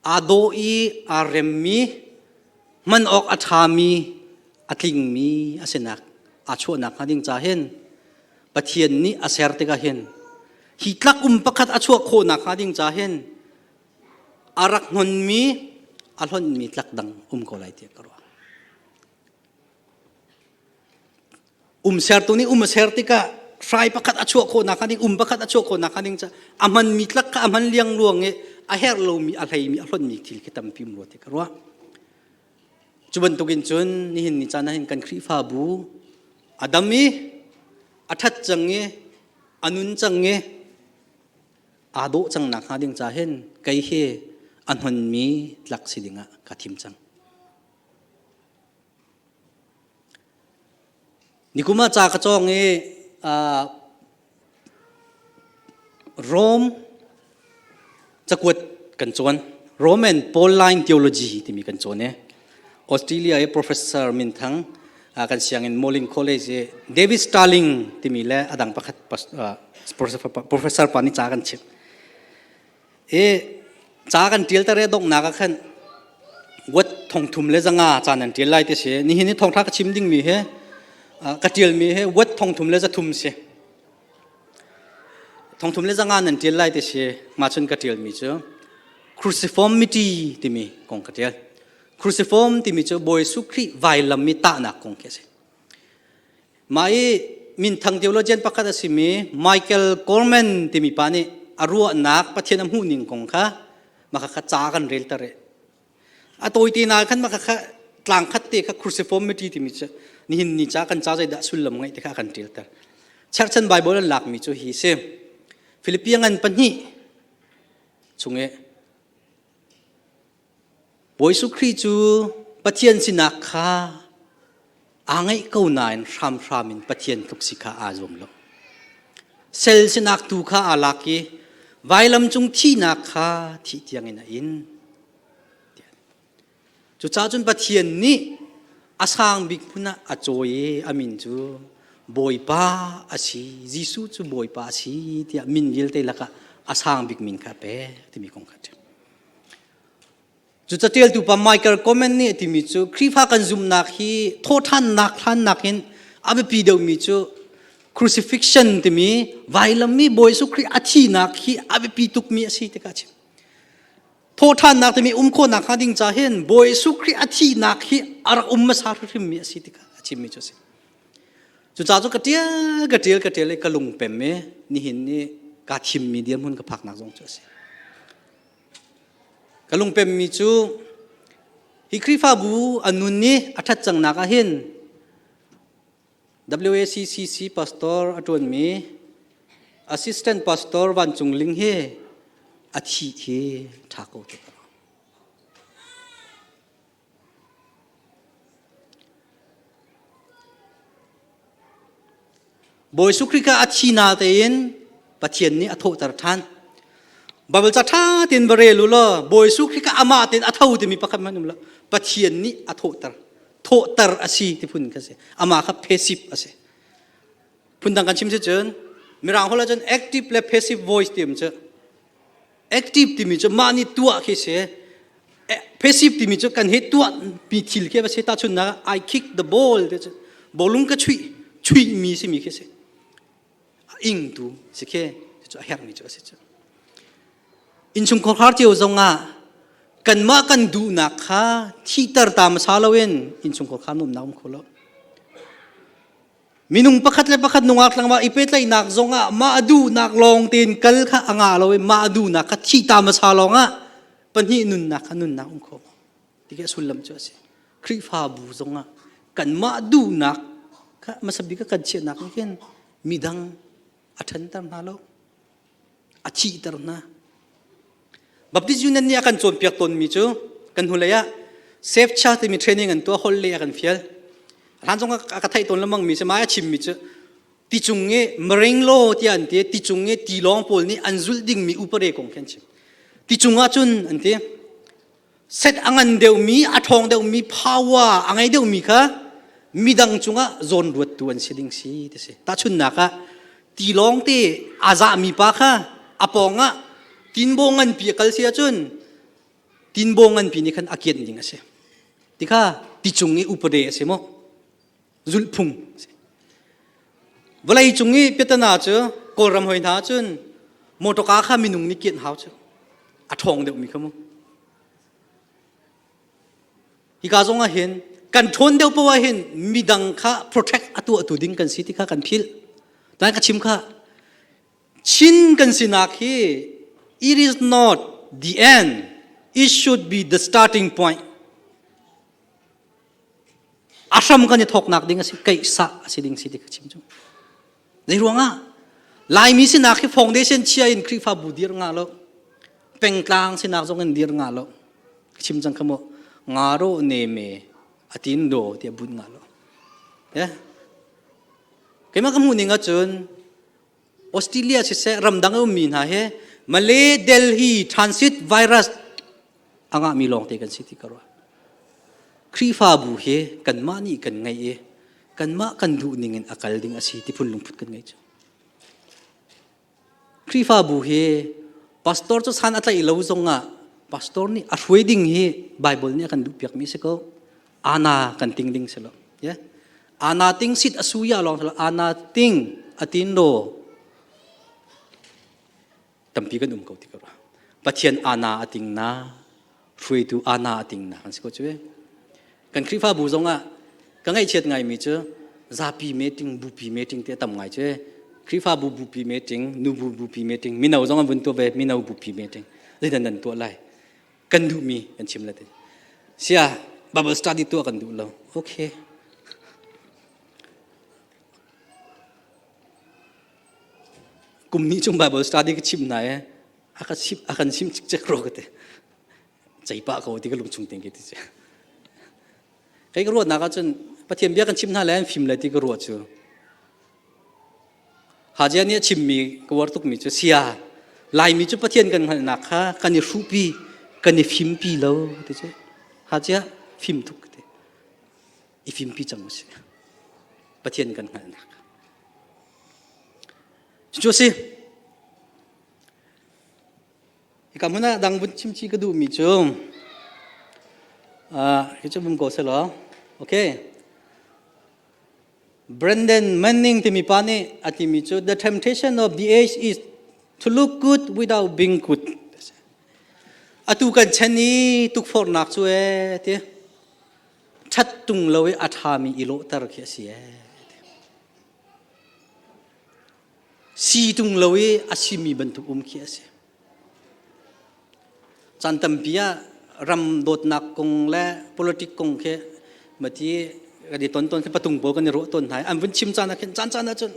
Speaker 1: aa dawh i aa remmi hman awk a ṭhami a tlingmi a sinak aa chuahnak hnga ding ca hin Pathian nih a ser tikah hin hi tlak um pakhat a chuah khawhnak hnga ding ca hin a rak hnonmi a hlonhmi tlak dang um ko lai tiah ka ruah. Um sertu nih um a ser tikah hrai pakhat a chuah khawh nakhnga ding um pakhat a chuah khawh nakhnga ding ca a hmanmi tlak kha a hman liangluang i a herh lomi a hleimi a hlonhmi thil khi tampi um rua ti ka ruah. Cu bantukin cun nihin ni caan ah hin kan Khrihfabu a dam i a ṭhat cang i a nun cang i aa dawh cang nakhnga ding ca hin kei hi a hnonmi tlak si dingah ka thim cang. Nikum ah ca ka cawng i Rome cakuat kan cawn. Roman Pauline Theology timi kan cawn i Australia i professor minthang kan sianginn Morling College i David Starling timi le a dang pakhat professor pa nih ca kan chimh. I ca kan ṭial tar i donghnak ah khan wat thongthum le zanga ca nan ṭial lai ti si. Nihin i thawngṭha ka chim dingmi hi ka ṭialmi hi wat thongthum le zathum si. Thongthum le zanga nan ṭial lai ti si. Mah cun ka ṭialmi cu cruciformity timi kong ka ṭial. Cruciform timi cu Bawi Jesuh Khrih vailam i tahnak kong khi a si. Mah i minthang theologian pakhat a simi Michael Coleman timi pa nih a ruahnak Pathian a hmuhning kong kha mah kha ca kan rel ter i a tawite na khan mah kha tlang khat te kha cruciformity timi cu nihin ni ca kan ca zeidah sullam ngeih te kha a kan ṭial ter. Cherhchan Bible an lakmi cu hi si. Philippi ngan pahnih chung i Bawi Jesuh Khrih cu Pathian sinak kha aa ngeih ko nain hramhram in Pathian tluk si kha aa zuam lo. Sel sinak tu kha aa lak i vailam cung thihnak kha thih tiangin a in. Cucaah cun Pathian nih a sang bik hmun ah a cawi i a min cu Bawipa a si, Jesuh cu Bawipa a si tiah min vialte lakah a sang bik min kha a pek timi kong kha a ṭial. Cu catialtu pa Michael Coleman nih a timi cu Khrihfa kan zumhnak hi thawhṭhannak hlannak in a biapi deuhmi cu crucifixion timi vailam i Bawi Jesuh Khrih a thihnak hi a biapi tukmi a si tikah a chim. Thawhṭhannak timi um khawhnak hnga ding ca hin Bawi Jesuh Khrih a thihnak hi a rak um hmasa hrimhrimmi a si tikah a chimmi cu a si. Cucaah cu ka ṭial ka ṭial ka ṭial i ka lungpem i nihin ni kaa thimmi dirhmun ka phaknak zong cu a si. Ka lungpemmi cu hi Khrihfabu a nun i a ṭhat cangnak ah hin WACCC pastor a ṭuanmi assistant pastor Van Cung Ling hi a thih hi ṭha ko ti ka ruah. Bawi Jesuh Khrih kha a thi na tein Pathian nih a thawhter ṭhan. Bible ca ṭha tein va rel u law Bawi Jesuh Khrih kha amah tein a tho timi pakhat hmanh um lo. Pathian nih a thawhter. Thawhter a si ti phun kha si. Amah kha passive a si. Phundang kan chim si cun Mirang holh ahcun active le passive voice ti um cu. Active timi cu mah nih tuah khi si. Passive timi cu kan he tuah mi thil khi va si. Tahchunhnak ah I kick the ball ti cu bawlung ka chuih chuih mi si mi khi si. Ing tu si khi cu a herh mi cu a si cu. Innchungkhar cio zong ah kanmah kan duhnak kha thihter ta hmasa loin innchungkhar kha nuamnak um kho lo. Minung pakhat le pakhat nungak tlangval i pehtlaihnak zong ah mah a duhnak lawng tein kal kha a ngah lo i mah a duhnak kha thih ta hmasa lawng ah pahnih nunnak kha nunnak um kho ti khi a sullam cu a si. Khrihfabu zong ah kanmah duhnak kha hmasa bik a kan chiahnak nih khin midang a ṭhanter hna lo. A thihter hna. Baptist Union nih a kan cawnpiak tawnmi cu kan hnulei ah Safe Church timi training an tuah holh le a kan fial. Hlan zong a ka theih tawn lengmang mi si mai a chimmi cu ti cung i marine law tiah an ti ti cung i tilawng pawl nih an zulh dingmi upare kong khi an chim. Ti cung ah cun an ti set a ngan deuhmi a ṭhawng deuhmi power a ngei deuhmi kha midang cungah zawn ruattu an si ding si ti si tahchunhnak ah tilawng te a zahmi pa kha a pawng ah tinbaw nganpi a kal si ahcun tinbaw nganpi nih khan a kianh ding a si ti kha ti cung i upade a si maw zulhphung a si vawlei cung i piatana cu kawlram hoi hna cun motorka kha minung nih kianh hau cu a ṭhawng deuhmi kha mu hika zong ah hin kan ṭhawn deuh poah ah hin midang kha protect a tuahtu ding kan si ti kha kan philh tan ka chim kha Chin kan sinak hi it is not the end it should be the starting point a hram kan i thawknak ding a si keihsah a si ding si ti ka chim cu zei ruangah Laimi sinak hi foundation chia in Khrihfabu dir nga lo pengtlang sinak zong in dir nga lo chim cang kha mu nga ro ne me atin do tiah but nga lo yeah keimah ka hmuh ning ahcun Australia siseh ramdang a ummi hna he Malay Delhi transit virus a ngahmi lawngte kan si ti ka ruah. Khrihfabu hi kanmah nih kan ngeih i kanmah kan duh ning in a kal ding a si ti phun lungput kan ngei cu. Khrihfabu hi pastor cu san a tlaih lo zongah pastor nih a hruai ding hi Bible nih a kan duhpiakmi si ko. Ana kan ting ding si lo. Yeah? Ana ting sit a suya lawng si lo. Ana ting a tin lo. Tampi kan um ko ti ka ruah. Pathian ana a ting na, hruaitu ana a ting na kan si ko cu. Kan Khrihfabu zong ah ka ngaihchiat ngaimi cu zapi meeting, bupi meeting te tam ngai cu. Khrihfabu bupi meeting, nubu bupi meeting, mino zong an vun tuah ve, mino bupi meeting. Zeidan nan tuah lai? Kan duhmi kan chim le te. Sia, Bible study tuah kan duh lo. Okay. Kum hnih chung Bible study ka chim hna i a ka chim a kan chim cikcek ro ka ti. Cei pah ko ti ka lung chung ting ki ti si. Kei ka ruahnak ahcun Pathian bia kan chim hna le an fim le ti ka ruah cu. Hajia nih a chimmi ka uar tukmi cu sia Laimi cu Pathian kan hngalhnak kha kan i hruhpi kan i fimpi lo ti cu. Hajia fim tuk ti. I fimpi cang usih. Pathian kan hngalhnak. Cucu a si. Hika hmun ah dang vun chim chih ka duhmi cu hi cu bum ko selaw. Okay. Brendan Manning timi pa nih a timi cu the temptation of the age is to look good without being good. Atu kan chan i tukforhnak cu ee ti ṭhat tung lo i a ṭhami i lawhter khi a si ee. Si tung lo i a simi bantuk um khi a si. Caan tampi ah ram dawtnak kong le politic kong khi mati kan i ton ton khi patung pawl kan i ruah tawn hna an vun chim caan ah khin caan caan ah cun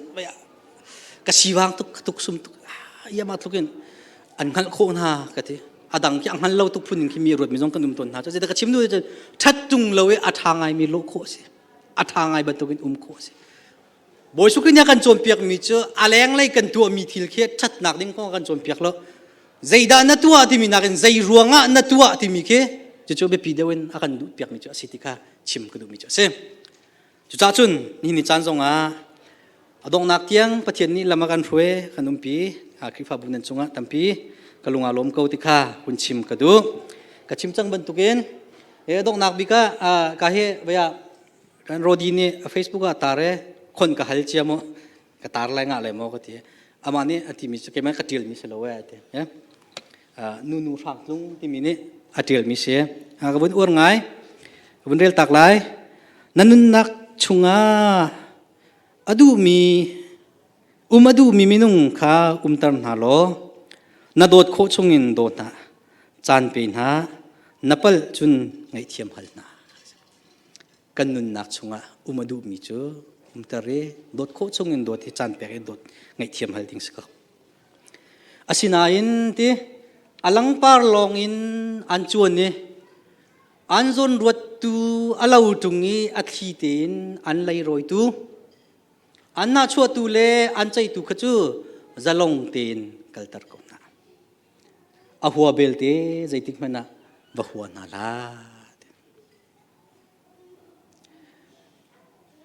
Speaker 1: ka siwang tuk ka tuk sum tuk iama tluk in an hngalh khawh hna ka ti a dang khi a hngal lo tuk phun in khi mi ruat mi zong kan um tawn hna cu ka chim nu cun ṭhat tung lo i a ṭha ngai mi lawh khawh a si a ṭha ngai bantukin um khawh a si Bawi Jesuh nih a kan cawnpiakmi cu a lenglei kan tuahmi thil khi ṭhatnak ding kong a kan cawnpiak lo. Zeidah na tuah timi nakin zei ruangah na tuah timi khi cucu biapi deuh in a kan duhpiakmi cu a si ti kha chim ka duhmi cu a si. Cucaah cun nihin ni caan zongah a donghnak tiang Pathian nih lam a kan hruai kan umpi Khrihfabu nan cungah tampi ka lung aa lawm ko ti kha hun chim ka duh. Ka chim cang bantukin a donghnak bik ah ka hi vaya Kan Rodi nih a Facebook ah tar e khon ka hal cia maw ka tar lai ngah lai maw ka ti. Amah nih a timi cu keimah ka ṭialmi si lo e a ti. Nu nu hrang tlung timi nih a ṭialmi si. Ka vun uar ngai. Ka vun rel tak lai. Na nunnak chungah a duhmi um a duhmi minung kha umter hna law na dawt khawh chungin daw hna. Caan pe hna. Na palh cun ngaihthiam hal hna. Kan nunnak chungah um a duhmi cu umter i dawt khawh chungin dawt hi caan pek i dawt ngaihthiam hal ding si ko. Asinain ti a langpar lawng in an cuan i an zawn ruattu a lo ṭung i a thli tein an leirawitu an nahchuahtu le an ceihtu kha cu zalong tein kalter ko hna. A hua belte zeitik hmanh ah va hua hna hlah.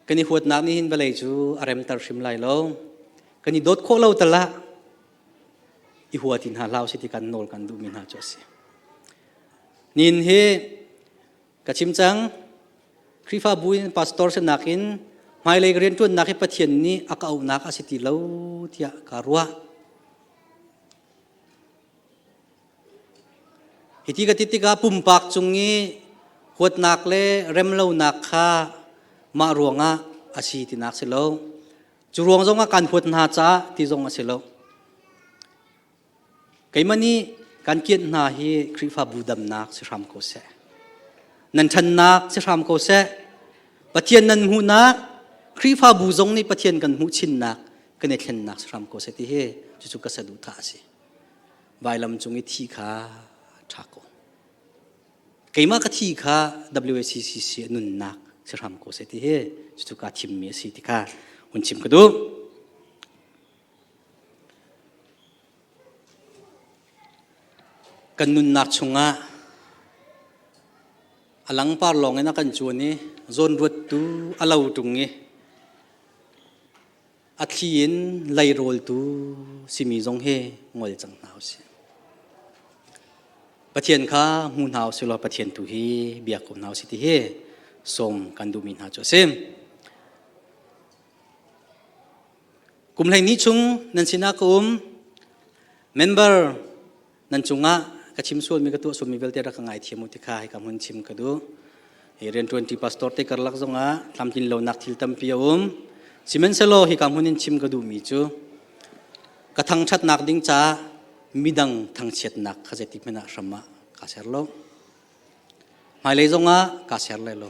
Speaker 1: Kan i huatnak nih hin vawlei cu a remter hrim lai lo. Kan i dawt khawh lo tal ah i hua ti hna hlah usih ti kan nawl kan duhmi hna cu a si. Nihin hi ka chim cang Khrihfabu in pastor sinak in hmailei rianṭuannak hi Pathian nih a ka auhnak a si ti lo tiah ka ruah. Hiti ka ti tikah pumpak cung i huatnak le remlonak kha mah ruangah a si tinak si lo. Cu ruang zongah kan huat hna caah ti zong a si lo. Keimah nih kan kianh hna hi Khrihfabu damnak si hram ko seh. Nan ṭhannak si hram ko seh. Pathian nan hmuhnak, Khrihfabu zong nih Pathian kan hmuh chinnak, kan i thlennak si hram ko seh ti hi cucu ka saduhthah a si. Vailam cung i thi kha ṭha ko. Keimah ka thi kha WACCC a nunnak si hram ko seh ti hi cucu kaa thimmi a si ti kha hun chim ka duh. Kan nunnak chungah a langpar lawng in a kan cuan i zawnruattu a lo ṭung i A thli in leirawltu simi zong hi ngol cang hna usih. Pathian kha hmu hna usih law Pathian tu hi biak ko hna usih ti hi sawm kan duhmi hna cu a si. Kum 12 chung nan sinah ka um. Member nan cungah ka chim sualmi ka tuah sualmi vialte rak ka ngaithiam u ti kha hika hmun chim ka duh. Hi rianṭuanṭi pastor te karlak zongah tlamtlin lonak thil tampi a um. Sihmanhsehlaw hika hmun in chim ka duhmi cu ka thangṭhatnak ding caah midang thangchiatnak kha zeitik hmanh ah hram ah kaa ser lo. Hmailei zongah kaa ser lai lo.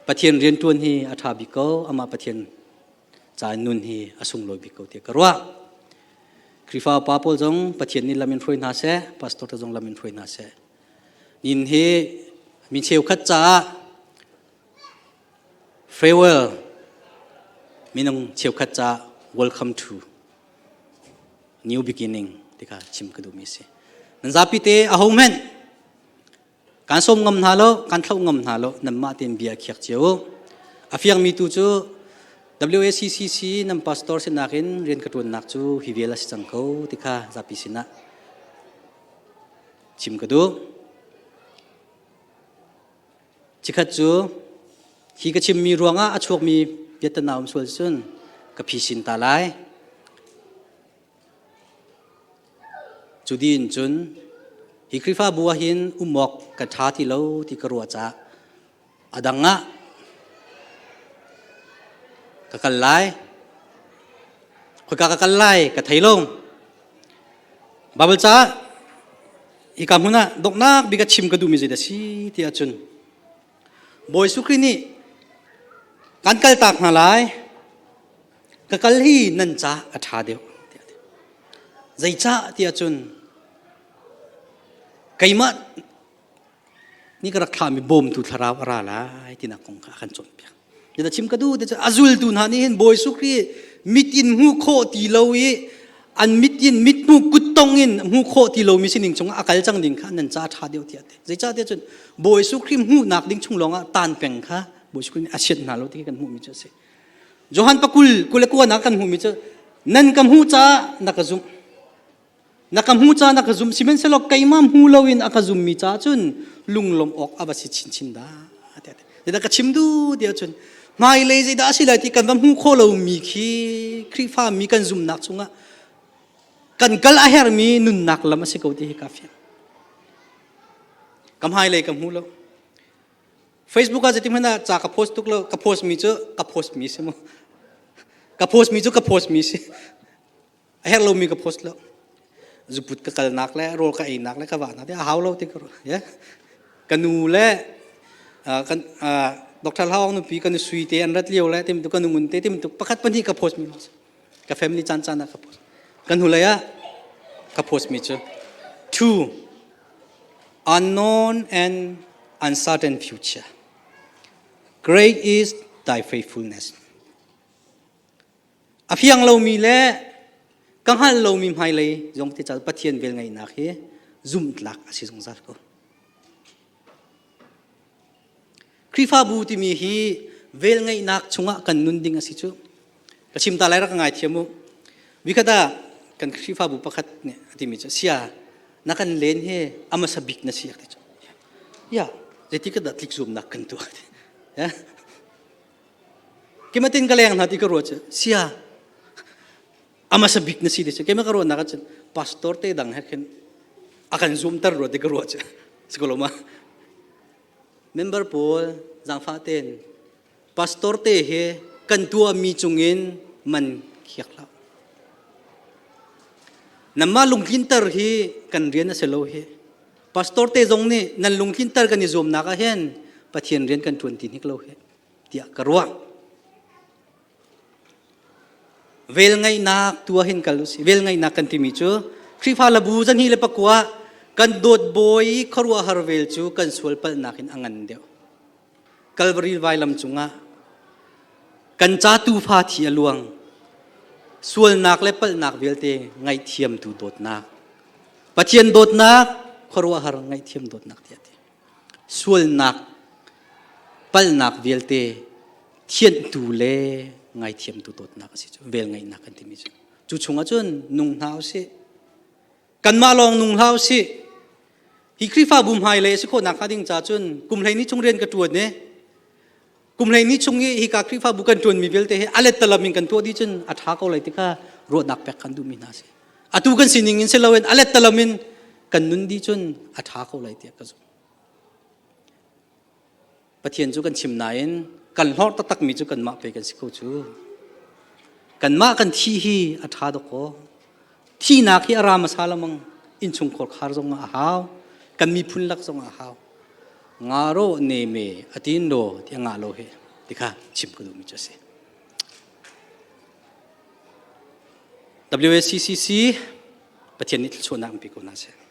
Speaker 1: Pathian rianṭuan hi a ṭha bik ko, amah Pathian ca nun hi a sunglawi bik ko tiah ka ruah. Khrihfa upa pawl zong Pathian nih lam in hruai hna seh, pastor te zong lam in hruai hna seh. Nin hi mi cheukhat caah farewell minung cheukhat caah welcome to new beginning ti kha chim ka duhmi si. Nan zapi te a ho hmenh Kan sawm ngam hna lo, kan thloh ngam hna lo, nanmah tein bia khiak cio u. A fiangmi tu cu WACCC nan pastor sinak in rian ka ṭuannak cu hi vial a si cang ko ti kha zapi sinah chim ka duh. Chikhat cu hi ka chimmi ruangah a chuakmi biatana um sual cun ka phisin ta lai. Cu dih in cun hi Khrihfabu ah hin um awk ka ṭha ti lo ti ka ruah caah a dang ah ka kal lai. Khoika ka kal lai ka thei lo. Baibal caah hika hmun ah donghnak bik a chim ka duhmi zeidah a si ti ahcun Bawi Jesuh Khrih nih kan kaltak hna lai. Ka kal hi nan ca a ṭha deuh tiah a ti. Zeicah tiah cun keimah nih ka rak thlahmi bawmtu thlarau a ra lai tinak kong kha a kan cawnpiak. Zeidah chim ka duh ti cu a zultu hna nih hin Bawi Jesuh Khrih mit in hmuh khawh ti lo i an mit in mithmu kuttong in hmuh khawh ti lomi sining chungah a kal cang ding kha nan ca a ṭha deuh tiah a ti. Zeicah tiah cun Bawi Jesuh Khrih hmuhnak ding chung lawngah taan peng kha Bawi Jesuh Khrih nih a sianh hna lo ti khi kan hmuhmi cu a si. Johan pakul kule kua na kan hmuhmi cu nan ka hmuh caah na ka zumh. Na ka hmuh caah na ka zumh sihmanhsehlaw keimah hmu loin a ka zummi caah cun lunglawmh awk a va si chinchin dah. Tiah ka chim duh tiah cun hmailei zeidah a si lai ti kan va hmuh khawh lomi khi Khrihfa mi kan zumhnak chungah kan kal a herhmi nunnak lam a si ko ti hi ka fiang. Ka hmailei ka hmu lo. Facebook ah zeitin hmanh ah ca ka post tuk lo ka post mi cu ka post mi si mu ka post mi cu ka post mi si a herh lomi ka post lo zuput ka kalnak le rawl ka einak le ka vahnak te a hau lo ti ka ruah ka nu le kan Dr. Hlau nupi kan sui te an rat lio le tim tu ka nungun te tim tu pakhat pahnih ka post mi ka family caan caan ah ka post kan hnulei ah ka post mi cu two unknown and uncertain future. Great is thy faithfulness. A fiang lomi le ka hngal lomi hmailei zong te cal Pathian vel ngeihnak hi zumhtlak a si zungzal ko. Khrihfabu timi hi vel ngeihnak chungah kan nun ding a si cu. Ka chim ta lai rak ka ngaithiam u. Vikhat ah kan Khrihfabu pakhat nih a timi cu sia na kan len hi a hmasa bik na si ti cu. Ya, zeiti ka dah tlik zuamnak kan tuah ti. Ya. Kimatin ka leng hna ti ka ruah cu sia a hmasa bik na si ti cu keimah ka ruahnak ahcun pastor te dang he khin a kan zuamter rua ti ka ruah cu. Sikoloma. Member pawl zaangfah tein pastor te he kan tuahmi cungin man khiak hlah. Nanmah lungtlinter hi kan rian a si lo hi. Pastor te zong nih nan lungtlinter kan i zuamnak ah hin Pathian rian kan ṭuan ti hnik lo hi tiah ka ruah. Velngeihnak tu ah hin kal usih. Velngeihnak kan timi cu Khrihfa labu zahnih le pakua kan dawt bawi i khuaruahhar vel cu kan sual palhnak in a ngan deuh. Kalvari vailam cungah kan ca tufa thi a luang. Sualnak le palhnak vialte ngaihthiamtu dawtnak. Pathian dawtnak khuaruahhar ngaihthiam dawtnak tiah ti. Sualnak palhnak vialte thianhtu le ngaithiamtu dawtnak a si cu vel ngaihnak kan timi cu. Cu chungah cun nung hna usih. Kanmah lawng nung hlah usih. Hi Khrihfabu hmailei a si khawh nakhnga ding ca cun kum 12 chung rian ka ṭuan i kum 12 chung i hika Khrihfabu kan ṭuanmi vialte hi a lettalam in kan tuah dih cun a ṭha ko lai ti kha ruahnak pek kan duhmi hna a si. Atu kan sining in si loin a lettalam in kan nun dih cun a ṭha ko lai tiah ka zumh. Pathian cu kan chim nain kan hlorh taktakmi cu kanmah pei kan si ko cu. Kanmah kan thi hi a ṭha dawk kaw. Thihnak hi a ra hmasa lamang innchungkhar khar zong ah a hau. Kan miphun lak zong ah a hau. Nga ro ne me atin lo ti a ngah lo hi ti kha chim ka duhmi cu a si. WACCC. Pathian nih thluachuahnak in pe ko hna seh.